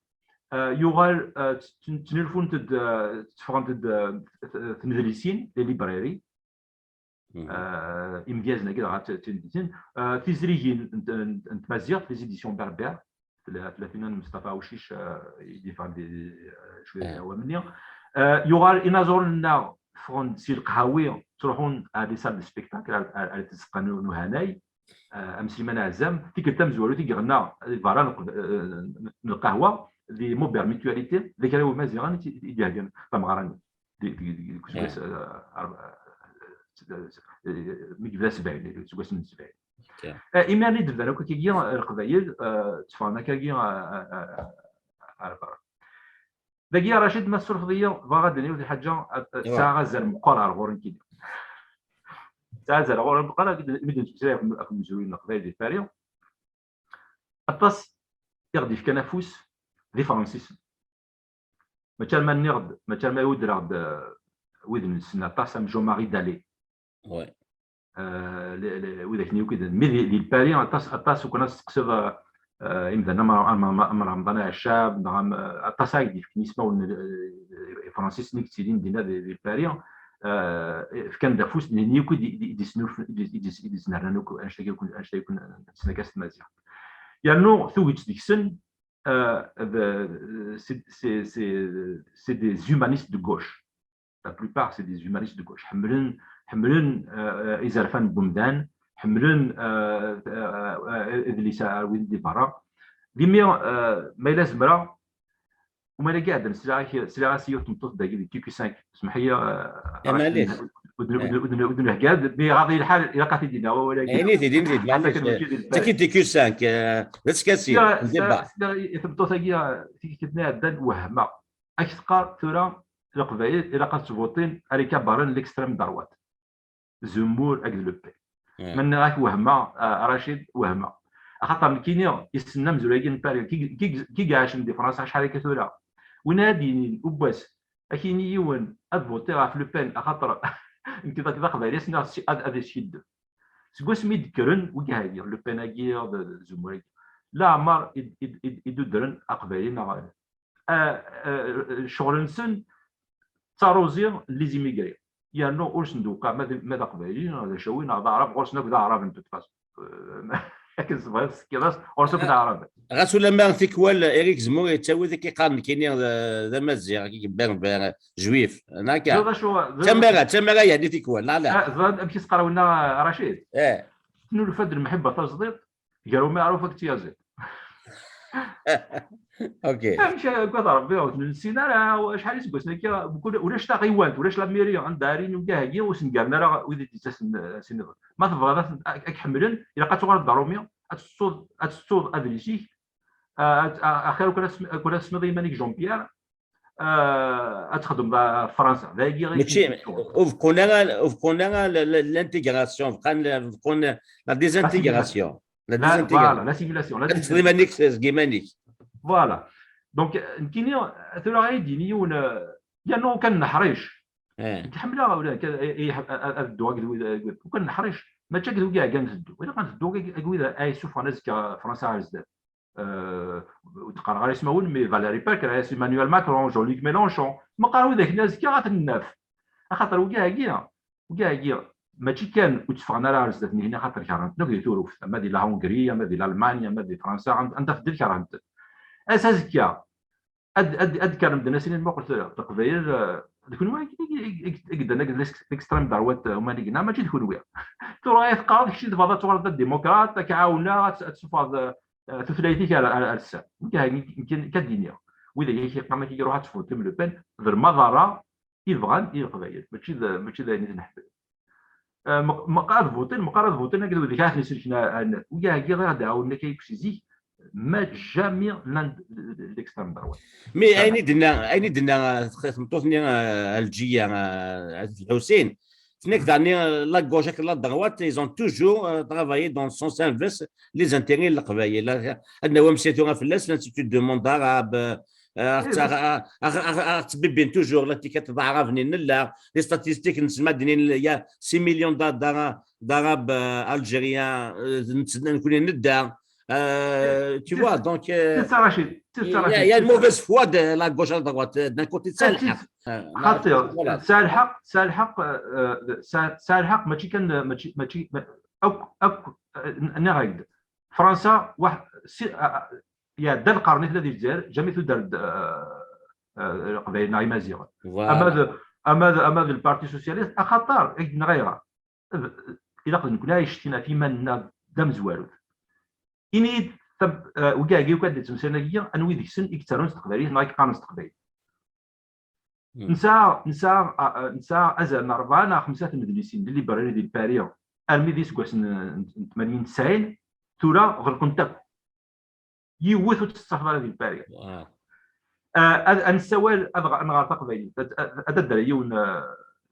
ah, yuɣal, ah, tt-, tt-, ttnulfunt-d, ah, tteffɣent-d, ah, t-, t-, tnedlisin, les librairies. Mhm. Ah, imedyazen-agi dɣa t-, t-, t-, ah, tizrigin n, n, n tmaziɣt, les éditions berbères, tla-, tlatin n Mustafa Awcic, ah, i d-yeffɣen di, ah, cwiya, ah, awal-nni. Ah, yuɣal inaẓuren-nneɣ ffɣen-d si leqhawi, ttruḥun ar les salles de spectacle, ar, ar, ar tzeqqa n, n uhanay. eh, am Sliman Ɛezzam, tikkelt tamezwarut i iɣenna di berra n lqahwa, di Maubert Mutualité, d agraw imaziɣen i d-iheggan tameɣra-nni. Deg useggas, eh, mi yebda sebɛin, deg useggas n sebɛin. Eh, imiren i d-bdan akk akkagi, eh, Leqbayel, eh, tteffɣen akkagi, eh, eh, ar berra. Dagi, a Racid, ma tessurfeḍ-iyi, bɣiɣ ad d-iniɣ yiwet lḥaǧa, eh, tesɛa azal meqqer ar ɣur-i nekkini. Tesɛa azal ɣur-i meqqer, mi d-nettmeslay ɣef umezruy n Leqbayel di Paris. Aṭas i ɣ-d-yefkan afus d Ifransisen. Mačči arma nniɣ-d, mačči arma udreɣ-d, eh, wid nessen aṭas am Jean-Marie Dallet. Eh, widak-nni akk i d, mi di, di Lpari, aṭas, aṭas ukun ad testeqsiḍ, eh, imdanen am, am, am, am Remḍan Aɛcab, neɣ am, eh, aṭas ara k-d-yefken ismawen n, eh, Ifransisen i yettilin dinna di, di Lpari, eh, fkan-d afus, d nitni akk i d, i d, i d-isnulf-, i d, i d, i d-isnernan akk annect-agi akk, annect-agi akk nettnaka s tmaziɣt. Yernu tuget deg-sen, eh, d, c'est, c'est, c'est, c'est des humanistes de gauche. La plupart, c'est des humanistes de gauche. Ḥemmlen, ḥemmlen, euh, izerfan n wemdan, ḥemmlen, euh, euh, euh, idlisen ar wid di berra. Dimi, euh, ma yella zemreɣ, umalagi iɛeddan, sliɣ-ak, sliɣ-as i yiwet tmeṭṭut dagi di Q Q cinq. Smeḥ-iyi, euh, ur d-, ur d-, ur d-, ur d-, ur d-nhegga, mi iɣaḍ-iyi lḥal, ilaq ad t-id-iniɣ wawal-agi. Ini-t-id, ini-t-id, maɛlic. Tagi d Q cinq, euh, d askasi, sliɣ, sliɣ i tmeṭṭut-agi, euh, tikkelt-nni iɛeddan, wehmeɣ. Ad k-teqqar tura Leqbayel ilaq ad ttvuṭin ar ikabaren n l'extrême droite. Zemmour akked Le Pen. Ma nniɣ-ak wehmeɣ, a Racid, wehmeɣ. Axaṭer nekkini, issen amezruy-agi n Paris, ki, ki, ki iɛacen di Fransa acḥal akka tura. Win ara d-yinin, ubwas, ad k-yini yiwen, ad vuṭiɣ ɣef Le Pen, axaṭer nekk d, d aqbayli, ad s-nniɣ ad, ad iskiddeb. Seg wasmi i d-kkren, wigad-agi, Le Pen-agi, d, d Zemmour-agi, leɛmer i d, i d, i d, i d-udren aqbayli neɣ ah, ah, ccɣel-nsen d taruẓi n les immigrés. Yernu ur sen-d-tewqiɛ ma d, ma d aqbayli, neɣ d acawi, neɣ d aɛrab, ɣur-sen akk d aɛraben, de toute façon. Euh, akken tebɣiḍ tekkiḍ-as, ɣur-sen akk d aɛraben. Ɣas ulamma tikwal Eric Zemmour yettawi-d akka yeqqar nekkini d, d amaziɣ, berber, juif, naka. Tamara, tamara yeɛni tikwal, la, la. Ah, tebɣiḍ amek i s-qqaren winna, a Racid? Eh. Tennulfa-d lemḥibba tajdiṭ, gar umiɛruf akked tyaziḍt. Ok. Amek, agad Rebbi, ur ten-nessin ara, acḥal iseggasen akka, mkul, ulac taɣiwant, ulac la mairie, anda ara inin wigad-agi, ur sen-garen ara wid i d-yettasen, eh, s nniḍen. Ma tebɣiḍ ad ten-, ad, ad k-ḥemmlen, ilaq ad tuɣaleḍ d aṛumi, ad tettuḍ, ad tettuḍ adlis-ik, eh, ad, a-, axir ukan ad tesm-, ukan ad tesmiḍ i yiman-ik Jean-Pierre, eh, ad txedmeḍ, eh, Fransa. D ayagi i mačči, ur beqqun ara, ur beqqun ara l-, l-, l'intégration, bqan, bqqun la désintégration. La, la désintégration. Voilà, l'assimilation, la désintégration. Ad teṭṭfeḍ iman-ik seg iman-ik. Voilà. Donc, euh, nekkini, tura ara yi-d-yini yiwen, euh, yernu kan neḥric. Eh. Nekk ḥemmleɣ, ula, ka-, i, i, ad, ad dduɣ akked wid, akked, kan neḥric, mačči akked wigi ɛeggan teddu. Ilaq ad teddu akked, akked wid ay yessufɣen azekka Fransa ar zdat. Euh, ur d-qqareɣ ara ismawen, mais Valérie Pécresse, Emmanuel Macron, Jean-Luc Mélenchon, ma qqar widak-nni azekka ad ten-naf. Axaṭer wigi-agi, wigi-agi, mačči kan ur tteffɣen ara ar zdat-nni, axaṭer kerhen-ten akk di Turuft, ama di la Hongrie, ama di l'Allemagne, ama di Fransa, an-, anda teddiḍ kerhen-ten. Ass azekka, ad, ad, ad d-kkren medden ad s-inin, muqel tura, Leqbayel, eh, d kenwi i, i, i, i, i yeddan akked l'ex-, l'extrême droite, eh, umalig-nneɣ, mačči d kenwi. Tura ay teqqareḍ, kečč i tebɣiḍ ad tuɣaleḍ d adimukrat, ad k-ɛawneɣ, ad, ad tessufɣeḍ, eh, eh, tutlayt-ik ar, ar, ar sser. Nekk, nekk, nekk ad d-iniɣ. Wid ay ak-yeqqaren ad k-iruḥ ad tvuṭim Le Pen, d lmaḍerra i bɣan i Leqbayel, mačči d, mačči d ayen i ten-ḥemmel. Eh, meq-, meqqar ad vuṭin, meqqar ad vuṭin akked wid ara ten-iselken ar, ar, wigi-agi i ɣ-d-ɛawnen akka akk si zik, ma jamais l'un d, d, d, l'extrême droite. Mais jamais. Ayen i d-tenna, ayen i d-tenna, eh, tmeṭṭut-nni, eh, Alǧiya, eh, At Lḥusin, tenna-k daɣen, eh, la gauche akked la droite, ils ont toujours, eh, travaillé dans le sens inverse, les intérêts n Leqbayel. Ad nawi amsitu ɣer fell-as, l'Institut du monde arabe, eh, eh, aɣ-, aɣ-, aɣ-, aɣ-, aɣ-ttbibbin toujours la ticket d aɛraben i nella, les statistiques n smadnin, il y a six millions d'a-, d'a-, d'arabes, eh, algériens, eh, n-, n-, nekni nedda. Euh, tu vois, donc, euh, c'est ça, Rachid. C'est ça, il y a, il y a une mauvaise foi de la gauche à la droite, euh, d'un côté, c'est ça, le حق. Euh, xaṭi, voilà. C'est le حق, c'est le حق, euh, c'est, c'est le حق, mačči kan, mačči, mačči, ma-, akk, akk, euh, n-, nniɣ-ak-d. Fransa, waḥ-, si, euh, iɛedda lqern i tella di Lezzayer, jamais tudder-d, euh, euh, Leqbayel neɣ Imaziɣen. Voilà. Ama d, ama d, ama d le Parti Socialiste, axaṭer, i d-nniɣ ayɣer. Ilaq d nekkni ara yectin ɣef yiman-nneɣ d amezwaru. Ini-yi-d, wigi akk ad d-yettmeslayen, anwi deg-sen i yettarun s teqbaylit neɣ i yeqqaren s teqbaylit? Nesɛa, nesɛa, nesɛa azal n rebɛa neɣ xemsa tmedlisin d librari di Lpari, armi d iseggasen n tmanyin tesɛin, tura ɣelqent akk. Yiwet ur tt-tettafeḍ ara di Lpari. Ad nessawal ad nɣer taqbaylit. Ad d-adder yiwen,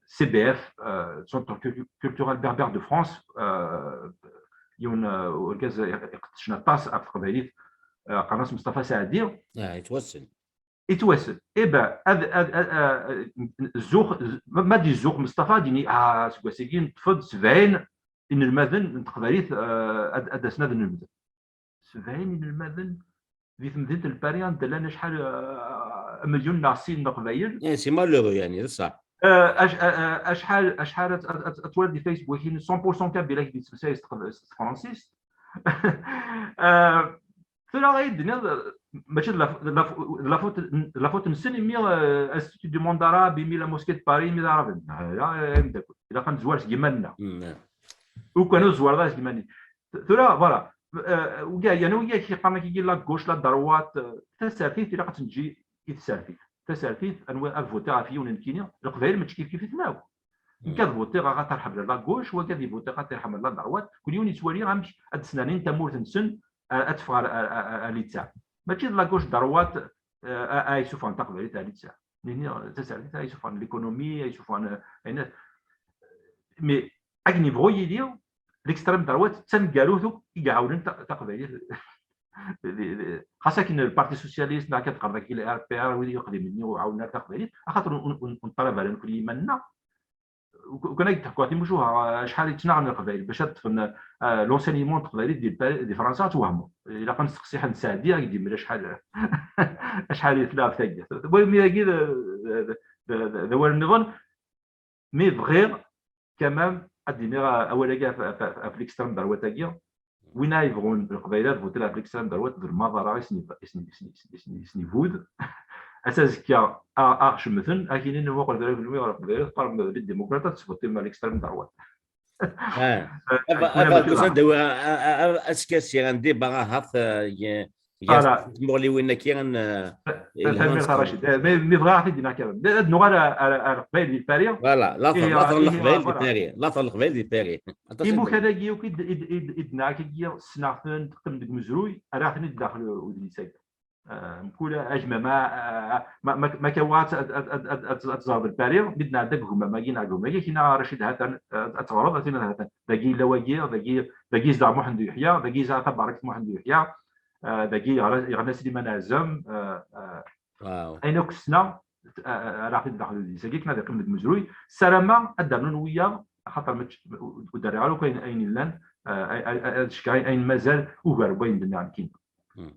C B F, Centre Culturel Berbère de France, yiwen urgaz iqeddcen aṭas ɣef teqbaylit, qqaren-as Mustafa Saɛdi. Yettwassen. Yettwassen. Eh ben, ad, ad, ad, ad, zzux, ma, ma d-izzux Mustafa, ad d-yini, ah, seg wass-agi neṭṭef-d sebɛin inelmaden n teqbaylit, eh, ad, ad d-asen ad lemden. Sebɛin inelmaden di temdint n Lpari, anda llan acḥal, eh, amelyun neɣ sin n Leqbayel. Eh, c'est malheureux, yani, d ṣṣeḥ. Eh, ac-, eh, eh, acḥal, acḥal ad, ad, ad, ad twaliḍ di Facebook-in cent pour cent kabyle i d-yettmeslay s teqb-, s tefransist. Eh, tura ad yi-d-tiniḍ, mačči d la, d la, d la faute, d la faute-nsen, imi, euh, Institut du monde arabe, imi la mosquée de Paris, imi d Araben. Ah, ya, ya, ya, ameddakel. Ilaq ad nezwar seg iman-nneɣ. Ukan ur tezwareḍ ara seg iman-ik. Tura, voilà. Euh, wigi, yani, wigi ak-yeqqaren akka, la gauche, la droite, euh, tasertit, ilaq ad tt-neǧǧ i tsertit. Tasertit, anwa ad votiɣ ɣef yiwen nekkini, Leqbayel mačči kif kif-iten akk. Nekk ad votiɣ axaṭer ḥemmleɣ la gauche, wagi ad ivotiɣ axaṭer ḥemmleɣ la droite. Kul yiwen yettwali amek ad d-snernin tamurt-nsen, a-, ad teffeɣ ar, ar, ar, ar littseɛ. Mačči d la gauche, droite, eh, a-, ay isuffɣen taqbaylit ar littseɛ. Nitni, tasertit ay isuffɣen l'économie, ay isuffɣen, eh, ayen. Mais akken yebɣu yili, l'extrême droite d taneggarut akk i iɛawnen ta-, taqbaylit. Di, di, xas akken le Parti socialiste neɣ akka teqqar dagi le R P R, wid iqdimen-nni ur ɛawnen ara taqbaylit, axaṭer ur, ur, ur neṭṭalab ara nekni iman-nneɣ. Uk-, ukan ad d-ḥkuɣ timucuha, acḥal i ttnaɣen Leqbayel bac ad ṭṭfen, eh, l'enseignement n teqbaylit di Lpa-, di Fransa, ad twehmeḍ. Ilaq ad nesteqsi Ḥmed Saɛdi, ad d-yemel acḥal, acḥal i tella ɣef taggara. Bon, mi dagi d, d, d, d, d awal nniḍen, mi bɣiɣ, quand même, ad d-iniɣ awal-agi ɣef, ɣef, ɣef l'extrême droite-agi. Win ay yebɣun Leqbayel ad votiɣ ɣef l'extrême droite, d lmaḍara i sen-, i sen-, i sen-, i sen-, i sen-, i sen-ibud. Ass azekka, a, a ɣ-cemmten, a k-inin muqel tura agelmi ɣer Leqbayel, teqqarem d les démocrates, ad tesbeddim ɣer l'extrême droite. Ah. Eh, Ava-, tura Ava-, mačči d Ava-, a, a, a, askasi, un débat ahat, eh, ye-, ye-, voilà. Tmuɣliwin-agi, eh, ta-, yelhan tanemmirt a Racid. Eh, mi, mi bɣiɣ ad t-id-iniɣ kan. Ad nuɣal ar, ar, ar Leqbayel di Lpari. Voilà, later, eh, later eh, Leqbayel di voilà. Lpari. Later Leqbayel di Lpari. Aṭas i d-, imukan-agi akk i d-, i d-, i d-, i d-nniɣ akk-agi, ssneɣ-ten, teqqim deg umezruy, rriɣ-ten-id daxel udlis-agi. Eh, mkul agmam, ma, ma, ma, ma kawa ad, ad, ad, ad, ad, ad, ad tẓerḍ Lpari, mi d-nɛedda deg ugmam-agi neɣ deg ugmam-agi, kina Racid hatan, ad, ad teɣreḍ, ad tiniḍ hatan. Dagi yella wagi, dagi, dagi yezdeɣ Muḥend Uyeḥya, dagi yezdeɣ tabarrakt Muḥend Uyeḥya, eh, dagi yeɣra, yeɣna Sliman Ɛzem, eh, eh, Waaw. Ayen akk ssneɣ, eh, eh, rriɣ-t-id daxel udlis-agi, akken ad iqqim deg umezruy. Ssarameɣ ad d-rnun wiyaḍ, axaṭer mačči, ur d-rriɣ ara akk ayen, ayen yellan, eh, ay-, ay-, ay-, ad cekkreɣ ayen mazal ugar n wayen d-nniɣ nekkini. Hmm.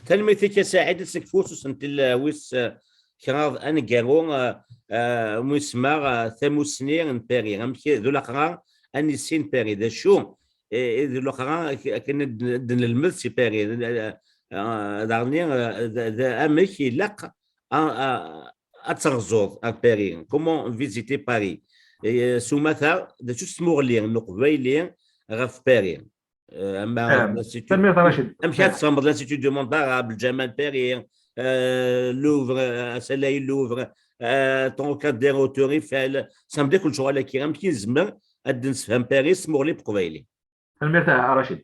Tanemmirt-ik a Saɛid, ad s-nekfu s usentel, eh, wis, eh, kraḍ aneggaru, eh, eh, umi semmaɣ, eh, tamussni n Paris. Amek d ulaqrar ad nissin Paris? D acu, eh, d ulaqrar ak-, akken ad d-, ad d-nelmed si Paris? Eh, eh, daɣen, eh, d, d, amek ilaq a, a, ad terzuḍ ar Paris? Comment visiter Paris? Eh, s umata, d acu s tmuɣli n uqbayli ɣef Paris? Eh, ama Em, l'Institut, tanemmirt a Racid. Amek ad tfehmeḍ l'Institut du monde arabe, lǧameɛ n Paris, eh, Louvre, eh, asalay Louvre, eh, Trocadéro, Tour Eiffel, semdi kul lecɣal-agi, amek i nezmer ad d-nessefhem Paris s tmuɣli n uqbayli? Tanemmirt a Racid.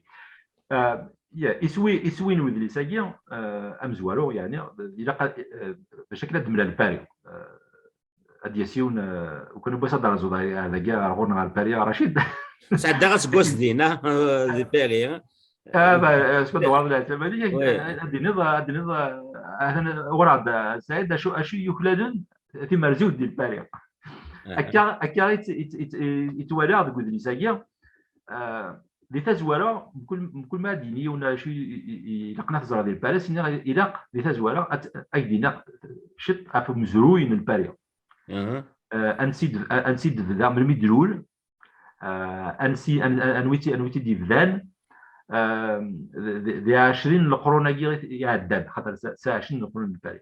Eh, ya, iswi, iswi n udlis-agi, eh, amezwaru, yani, ilaq a-, eh, bac akken ad d-temlal Paris. Eh, ad d-yas yiwen, eh, ukan n wass ad d-terzuḍ ar, ar dagi, ar ɣur-neɣ ar Paris, a Racid. Sɛeddaɣ aseggas dinna, eh, di Paris, eh. Ah, ba, eh, skud ɣur leɛtab, ad, oui, ad d-tiniḍ, ad d-tiniḍ, eh, atan ɣur-aɣ-d, eh, Saɛid, acu, acu yuklalen timerziwt di Paris. Aha. Akka, akka i tt-, i tt-, i tt-, i ttwaliɣ deg udlis-agi. Eh, di tazwara, mkul, mkul ma ad d-yini yiwen acu i, i, i, ilaqen ad t-ẓreɣ di Lpari, ad s-iniɣ ilaq di tazwara ad, ad k-d-iniɣ ciṭ ɣef umezruy n Lpari. Aha. Eh, ansi d-, ansi d-tebda, melmi d-lul, eh, ansi, an-, an-, anwi t-, anwi t-id-yebdan, eh, di, di, di ɛecrin n leqrun-agi i iɛeddan, xaṭer sa, sa ɛecrin n leqrun n Lpari.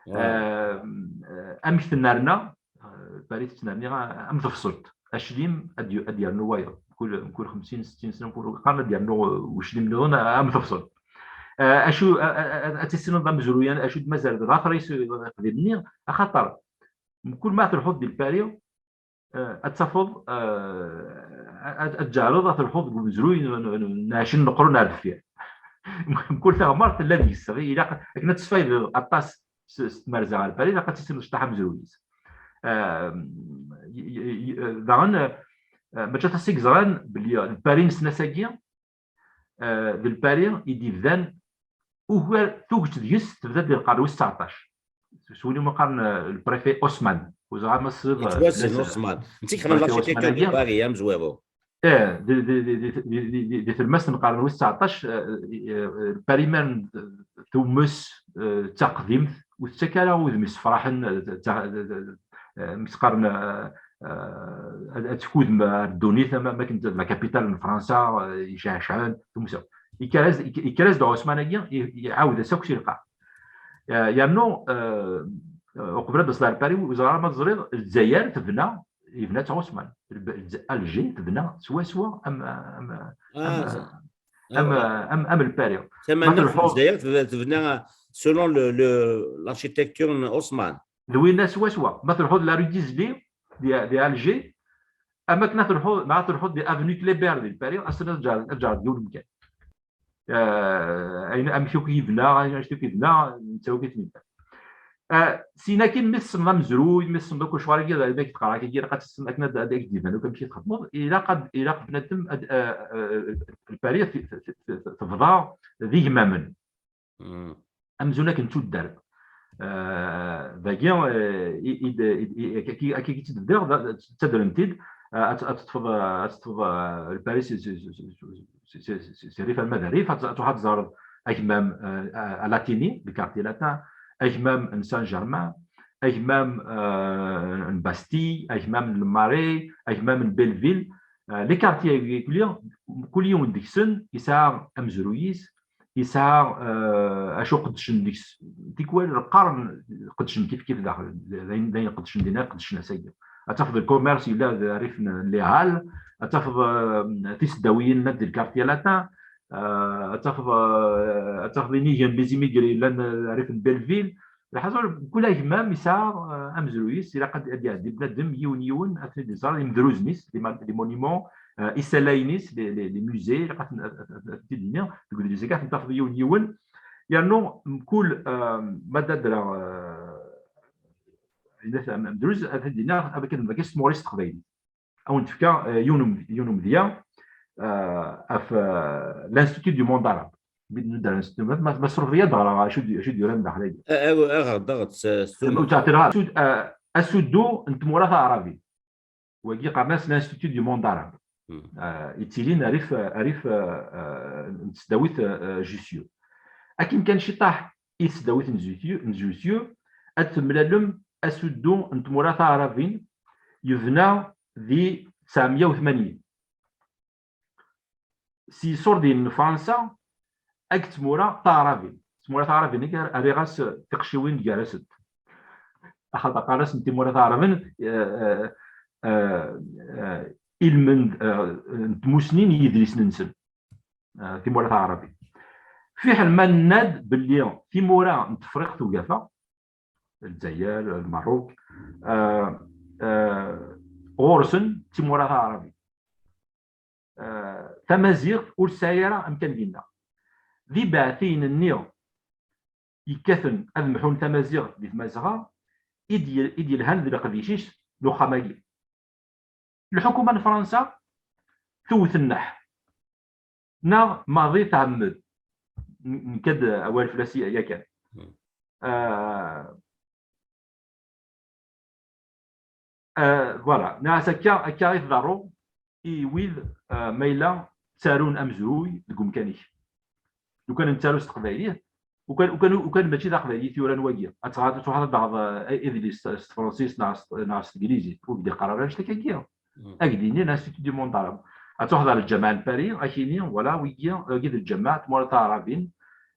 Wow. Eh, eh, amek tennerna, eh, Paris tettnerni am tefṣelt, aclim ad d-, ad d-yernu wayeḍ. Mkul, mkul xemsin, settin sna, mkul, qqaren ad d-yernu, uh, uclim nniḍen, uh, am tebṣelt. Uh, acu, uh, uh, uh, ad tissineḍ amezruy-a, acu d-mazal d later-is, uh, iqdimen-nni, axaṭer mkul ma telḥuḍ di Lpari, uh, ad tafeḍ, uh, ad, ad tǧeɛleḍ ad telḥuḍ deg umezruy n, n, n, n ɛecrin n leqrun ar deffir. Mkul taɣmert tella deg-s, ilaq akken ad tesfaydeḍ aṭas s, s tmerza ɣer Lpari, ilaq ad tissineḍ cṭaḥ amezruy-is. Uh, y-, y-, y-, daɣen, uh, mačči aṭas i yeẓran belli Lpari n snat-agi, uh, d Lpari i d-yebdan ugar tuget deg-s tebda di lqern wis tseɛṭac. S win umi qqaren, uh, le préfet Osman. Ur ẓriɣ ma tesliḍ, uh, yettwassen fell-as, uh, Osman. Netta i yexdmen le préfet l'architecture Osman-agi. De Paris, am zwaro. Eh, di, di, di, di, di, di, di, di tlemmast n lqern wis tseɛṭac, eh, eh, Lpari ma n, eh, tumes, eh, d taqdimt, ur tettak ara udem yessefraḥen, eh, d ta-, d, d, eh, mi s-qqaren, eh, eh, ad, ad tfuk udem ar ddunit, am, am akken d la capitale n Fransa, eh, icɛecɛen, tumes. Yekker-as-, yek-, yekker-as-d Ɛusman-agi, i-, iɛawed-as akk si lqaɛ. Eh, yernu, eh, eh, uqbel ad d-taseḍ ar Paris, ur ẓriɣ ara ma teẓriḍ, Lezzayer tebna, yebna-tt Ɛusman. Lb-, Lez-, Alger tebna swaswa am, am, am, Ah, ça. am, Ah, ouais. am, am Lpari. Ma Tamaneɣt n telḥuḍ Lezzayer tebna, tebna selon le, le, l'architecture n Osman. D winna swaswa. Ma telḥuḍ la rue d'Isly, di, di Alger, am akken ad telḥuḍ, ma ad telḥuḍ di avenue Kléber di Lpari, ass-a ad tǧer-, ad tǧerreḍ yiwen umkan. Eh, ayen, amek akk yebna, ayen akk yebna, netta akk i ten-yebna. Eh, sin akin mi tessneḍ amezruy, mi tessneḍ akk lecɣal-agi, d ayen akk teqqar akka, ilaq ad tessneḍ akken ad, ad ak-d-iban akk amek i txedmeḍ, ilaq ad, ilaq bnadem ad, eh, eh, Lpari t-, t-, t-, t-, tebḍa d igmamen. Mm. Amzun akken d tuddar. Eh, dagi, eh, i, i, i, i, akka, akka, akka i tt-id-bdiɣ, d, d, ttadren-t-id, eh, ad, ad teṭṭfeḍ, eh, ad teṭṭfeḍ, eh, Lpari si, si, si rrif arma d rrif, ad, ad truḥ ad tẓerreḍ agmam, eh, Alatini, le quartier latin, agmam n Saint-Germain, agmam, eh, n Bastille, agmam n Le Marais, agmam n Belleville. Eh, les quartiers-agi, kul, kul yiwen deg-sen yesɛa amezruy-is, yesɛa, eh, acu qeddcen deg-s, tikwal lqern qeddcen kif kif daxel, d ayen, d ayen qeddcen dinna, qeddcen ass-agi. Ad tafeḍ le commerce yella d rrif n Les Halles, ad tafeḍ, eh, tiseddawiyin llant di le quartier latin, eh, ad tafeḍ, eh, ad tafeḍ inigan les immigrés yellan, eh, rrif n Belleville. Lḥaṣul, kul agmam yesɛa, eh, amezruy-is, ilaq ad, ad iɛeddi bnadem yiwen yiwen, ad ten-id-iẓer, imedruzen-is, les ma-, les monuments, eh, isalayen-is, les, les, les musées, ilaq ad ten-, ad, ad, ad, ad ten-id-nini, deg udlis-agi ad ten-tafeḍ yiwen yiwen. Yernu mkul, eh, ma d adra, eh, amedruz, ad t-id-iniɣ, ad k-, ad k-, s tmuɣli s teqbaylit. Ad wen-d-fkeɣ, eh, yiwen um-, yiwen umedya, eh, ɣef, eh, l'Institut du monde arabe. Mi d-nudder l'Institut du monde, ma, ma srefeɣ ad ɣreɣ acu d-, acu d-yuran daxel-agi. A-, a-, aɣ-d, aɣ-d, s-, s tumert. Ur ttɛeṭṭileɣ ara. Asud-, eh, asuddu n tmura taɛrabin. Wagi qqaren-as l'Institut du monde arabe. Hmm. Eh, yettilin rrif, rrif, eh, eh, n tesdawit, eh, eh, Jussieu. Akken kan ciṭaḥ i tesdawit n Jussieu, n Jussieu, ad temlalem asuddu n tmura taɛrabin yebna di tesɛemya u tmanyin. Si iṣurdiyen n Fransa, akked tmura taɛrabin. Tmura taɛrabin-agi rriɣ-as tiqecciwin gar-asent. Axaṭer qqaren-asent timura taɛrabin, eh, eh, eh, eh, ilmend, eh, n tmusni n yidlisen-nsen, eh, timura taɛrabin. Fiḥel ma nenna-d belli timura n Tefriqt Ugafa, Lezzayer, Lmerruk, eh, eh, ɣur-sen d timura taɛrabin. Eh, tamaziɣt ur tesɛi ara amkan dinna. D ibeɛtiyen-nni yekkaten ad mḥun tamaziɣt di Tmazɣa i d-, i d-yelhan d leqdic-is n uxxam-agi. Lḥukuma n Fransa tewwet nneḥ, neɣ maḍi tɛemmed. N-, nekka-d awal fell-as yakan. Hmm. Eh, eh, voilà, nniɣ-as akka, akka i tḍerru i wid, eh, ma yella ttarun amezruy deg umkan-ik. Lukan nettaru s teqbaylit, ukan, ukan, ukan mačči d aqbayli i t-yuran wagi. Ad tɣ-, ad truḥeḍ ad d-taɣeḍ, eh, idlis s tefransist neɣ s, neɣ s teglizit, ur k-d-iqqar ara annect-agi. Mm. Ad k-d-yini l'Institut du monde arabe. Ad truḥeḍ ɣer lǧameɛ n Paris, ad k-yini, voilà, wigi, wigi d lǧameɛ, tmura taɛrabin,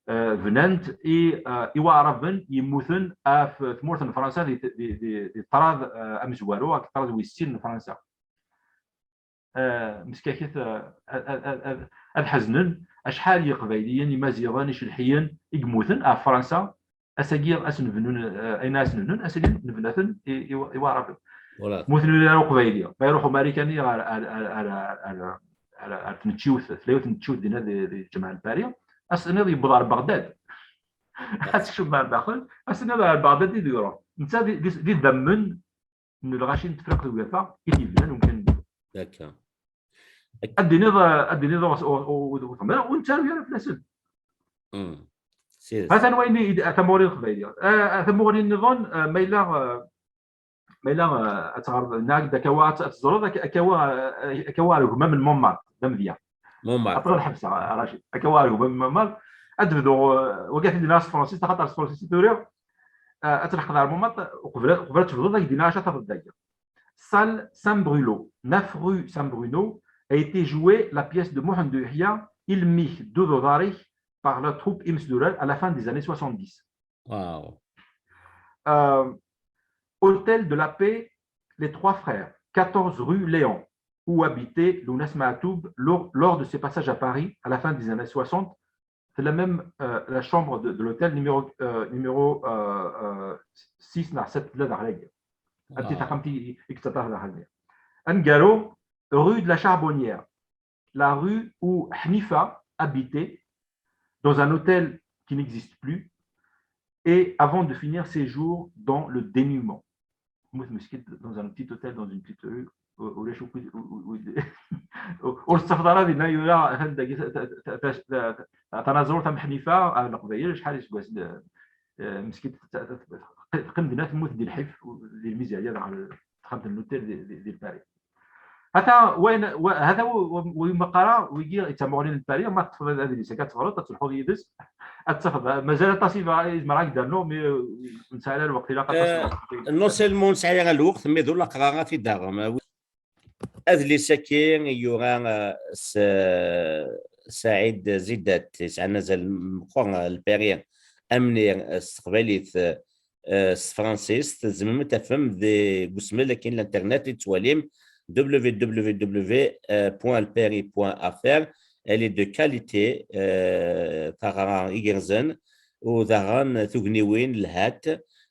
eh, bnan-t i, eh, i waɛraben yemmuten ɣef tmurt n Fransa di, di, di, di ṭṭrad, eh, amezwaru, akked ṭṭrad wis sin n Fransa. eh, meskakit, eh, ad, ad, ad, ad, ad ḥeznen acḥal n Yiqbayliyen, Imaziɣen, Icelḥiyen i yemmuten ɣef Fransa. Ass-agi, ass n bnun, eh, ayen ara sen-bnun, ass-agi nebna-ten i, i, i Waɛraben. Voilà. Mmuten ula ara Uqbayli. Ma iruḥ Umarikani ɣer, ɣer, ɣer, ɣer, ɣer, ɣer, ɣer tneččiwt, tlawi tneččiwt dinna di, di lǧemɛa n Paris, ass-nniḍ yewweḍ ɣer Beɣdad. Ad tekcem ɣer daxel, ass-nniḍ ɣer Beɣdad i d-iruḥ. Netta di, di, di idammen n lɣaci n Tefriqt n Ugafa i t-yebnan umkan-nni. Akka. Ad d-tiniḍ, ad d-tiniḍ ur, ur, ur, ur, ur, ur nettaru ara fell-asen. Mm. Serious. Hatan wayen i, i, tamuɣli n Leqbayel. Ah, tamuɣli nniḍen, ah, ma yella, ah, ma yella, ah, ad teɣreḍ, nniɣ-ak-d akawa ad, ad teẓreḍ, ak-, akawa, ah, akawa ar gma n Montmartre, d amedya. Montmartre. Aṭṭer ad ḥebseɣ, a Racid. Akawa ar gma n Montmartre. Ad d-bduɣ, ah, wagi ad t-id-iniɣ s tefransist, axaṭer s tefransist i t-uriɣ. Ah, ad tleḥqeḍ ar Montmartre, uqbel, uqbel ad tebduḍ, ad k-d-iniɣ acu ad tafeḍ dagi. Salle Saint-Bruno, neuf rue Saint-Bruno, a été jouée la pièce de Mohamed Yahya, Ilmik d uḍar-ik, par la troupe Imesdurar à la fin des années soixante-dix. Wow. Euh, Hôtel de la Paix, les Trois Frères, quatorze rue Léon, où habitait Lounas Mahtoub lors, lors de ses passages à Paris à la fin des années soixante. Tella même, euh, la chambre de, de l'hôtel numéro, euh, numéro, euh, euh, six neɣ sept, tella daxel-agi. Am ti taxxamt i, i yettaṭṭaf daxel-nni. Aneggaru, rue de la Charbonnière, la rue où Hnifa habitait, dans un hôtel qui n'existe plus, et avant de finir ses jours dans le dénuement. Temmut meskint dans un petit hôtel, dans une petite rue, u-, ulac akk wid, u-, u-, wid, ur tettafeḍ ara dinna yura atan dagi ta-, ta-, ta-, ta-, ta-, tanaẓurt am Ḥnifa, ar Leqbayel, acḥal iseggasen, eh, meskint ta-, ta-, ta-, teqqim dinna, temmut di lḥif, di lmizerya, daɣ texxamt n l'hôtel di, di, di Paris. Hata wayen, wa-, hata w-, w-, win ma qqareɣ, wigi i d tamuɣli n Paris, ma teṭṭfeḍ adlis-agi ad teɣreḍ, ad telḥuḍ yid-s, ad tafeḍ. Mazal aṭas i bɣa-, i zemreɣ ad k-d-rnuɣ, mais, euh, ur nesɛi ara lweqt, ilaq aṭas n lweqt. Non seulement ur nesɛi ara lweqt, mais d ulaqra ad t-id-taɣem. Adlis-agi i yura, euh, s-, Saɛid Zidat, yesɛan azal meqqer, euh, Lpari, amnir, euh, s teqbaylit, euh, euh, s tefransist, tzemrem ad tafem deg usmel akin n l'internet i tettwalim, www point lpari point fr. Elle est de qualité, euh, taɣra igerrzen, u daɣen tugniwin lhat,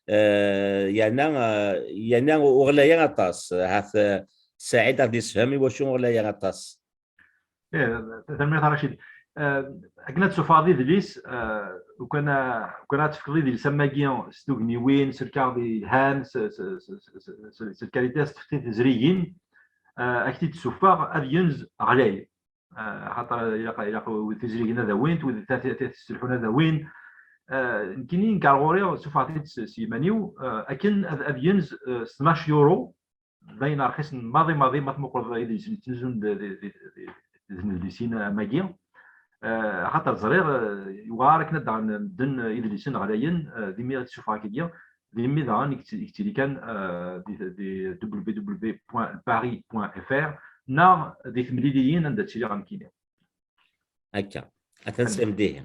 euh, yerna, euh, yerna ur ɣlay ara aṭas. Ahat, euh, Saɛid ad d-yessefhem i wacu ur ɣlay ara aṭas. Eh, tanemmirt a Racid. Eh, akken ad tessufɣeḍ idlis, eh, ukan a-, ukan ad tefkeḍ idlis am wagi s tugniwin, s lkaɣeḍ yelhan, s, s, s lkalité, s teftit tezrigin, eh, ad k-t-id-tessufeɣ, ad yenz ɣlay. Eh, axaṭer ilaq, ilaq wid tizrigin ad awint, wid ta-, ta-, ta-, tesselḥun ad awin. Eh, nekkini, nekk ar ɣur-i, ssufɣeɣ-t-id s, s yiman-iw, eh, akken ad, ad yenz, eh, s tnac euro, d ayen rxisen maḍi maḍi ma tmuqleḍ idlisen yettnuzun d, d, d, d, d tnedlisin am wagi. Eh, axaṭer ẓriɣ, eh, yewɛer akken ad d-aɣen medden idlisen ɣlayen, eh, d imi i t-ssufɣeɣ akkagi, d imi daɣen i yettili kan, eh, di, di www point lpari point fr neɣ di temliliyin anda ttiliɣ nekkini. Akka. Atan s M D.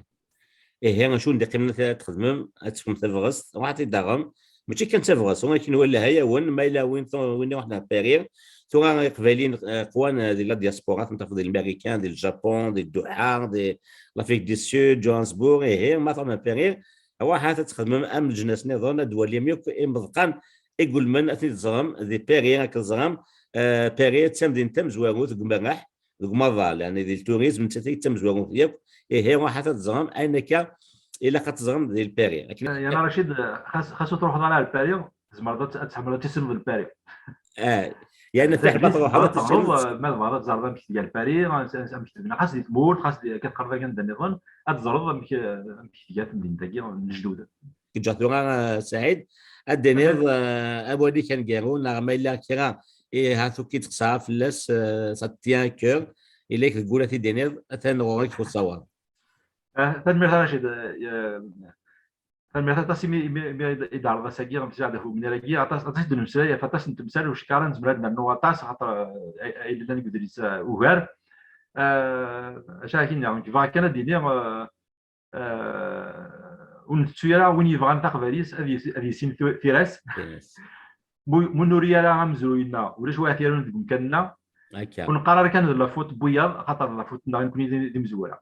Ihi, acu n d-iqqimen ad txedmem, ad tefkem tabɣest, ruḥet-id daɣen. Mačči kan tabɣest, ur akken wala hayawen, ma yella win tu-, win iruḥen ɣer Paris. Tura Iqbayliyen, eh, qwan, eh, di la diaspora, ten-tafeḍ di l'Américain, di le Japon, di Doha, di l'Afrique du Sud, Johannesburg, ihi, ma truḥem ɣer Paris, ruḥet ad txedmem am leǧnas nniḍen, ad d-twalim yakk imeḍqan i yulmen, ad ten-id-teẓrem di Paris, ad k-teẓrem, eh, Paris d tamdint tamezwarut deg umerreḥ, deg umaḍal, yani di le tourisme, nettat i d tamezwarut yakk. Ihi, ruḥet ad teẓrem ayen akka ilaq ad teẓrem di Lpari. Akken... Yerna Racid, xas, xas ur truḥeḍ ara ar Lpari, tzemreḍ ad, ad tḥemmleḍ ad tissineḍ Lpari. Ah, yani fiḥel ma truḥeḍ ad tissineḍ, ma tebɣiḍ ad teẓreḍ amek tga Lpari, amek tebna, xas di tmurt, xas di, akka teqqareḍ akken d nniḍen, ad teẓreḍ amek, amek tga temdint-agi n lejdud. Ǧǧeɣ tura, eh, Saɛid, ad d-tiniḍ, eh, awal-ik aneggaru, neɣ ma yella kra, eh, ha tuki teqsa fell-as, eh, ça te tient à cœur, ila-k deg wul ad t-id-tiniḍ, atan ɣur-k usawaḍ. Eh, tanemmirt a Racid, eh, tanemmirt aṭas imi, imi, imi i d-, i d-ɛerḍeḍ ass-agi, am tjaɛda ɣef umnir-agi, aṭas, aṭas i d-nemmeslay, ɣef aṭas n temsal, ur cukkeɣ ara nezmer ad nernu aṭas, axaṭer, eh, ay, ay llan deg udlis, eh, ugar. Eh, acu ara k-iniɣ, nekk bɣiɣ kan ad d-iniɣ, eh, eh, ur ntettu ara win yebɣan taqbaylit ad yis-, ad yissin tu-, tira-s. Tira-s. Mu-, mu nuri ara amezruy-nneɣ, ulac wa ara t-yarun deg umkan-nneɣ. Akka. Ur neqqar ara kan d la faute n wiyaḍ, axaṭer la faute-nneɣ i nekkni d d imezwura.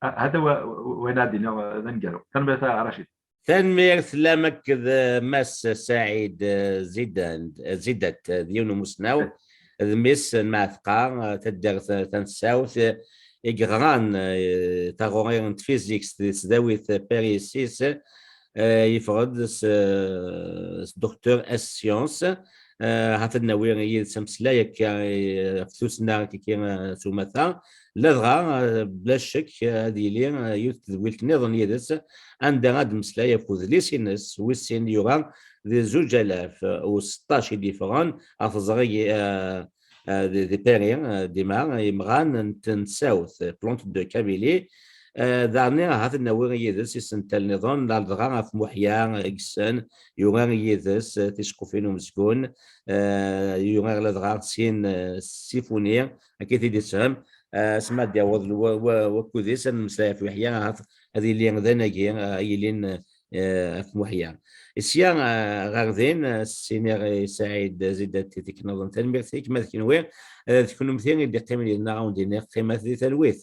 Ah, hada wa, wa, wa ara d-iniɣ d aneggaru. Tanemmirt a Racid. Tanemmirt fell-am akked eh, Mass Saɛid eh, Zidan, eh, Zidat, eh, d yiwen n umussnaw, d mmi-s n Mɛatqa, eh, taddart eh, tansawt, eh, i yeɣran eh, taɣuri n tfizikt di tesdawit eh, Paris six, eh, yeffeɣ-d s, eh, s docteur S sciences. Eh, hat ad nawi yid-s ameslay akka eh, ɣef tussna kiki eh, s umata. Ladɣa, eh, bla ccek, eh, ad yili eh, yiwet tedwilt nniḍen yid-s, anda ad d-meslay ɣef udlis-ines wis sin yura di zuǧ alaf u seṭṭac i d-yeffɣen ɣer teẓri eh, eh, di di Paris, eh, dima imɣan n tensawt, eh, plante de Kabylie. Eh, daɣen ahat ad nawi yid-s isental nniḍen, ladɣa ɣef Muḥya Gsen, yura yid-s eh, ticeqqufin umezgun, eh, yura ladɣa sin eh, ssifuni, akka i t-id-isefhem. Eh, asmi ad d-yaweḍ wa- wa- wakud-is ad nemmeslay ɣef Muḥya, ahat ad yili d anagi eh, yilin eh, ɣef Muḥya. Sya eh, ɣer din, eh, ssiniɣ i Saɛid Zidat i tikniḍen, tanemmirt-ik, ma d kenwi eh, d kennemti i d-iqqimen yid-neɣ, ad wen-d-iniɣ qqimet di talwit.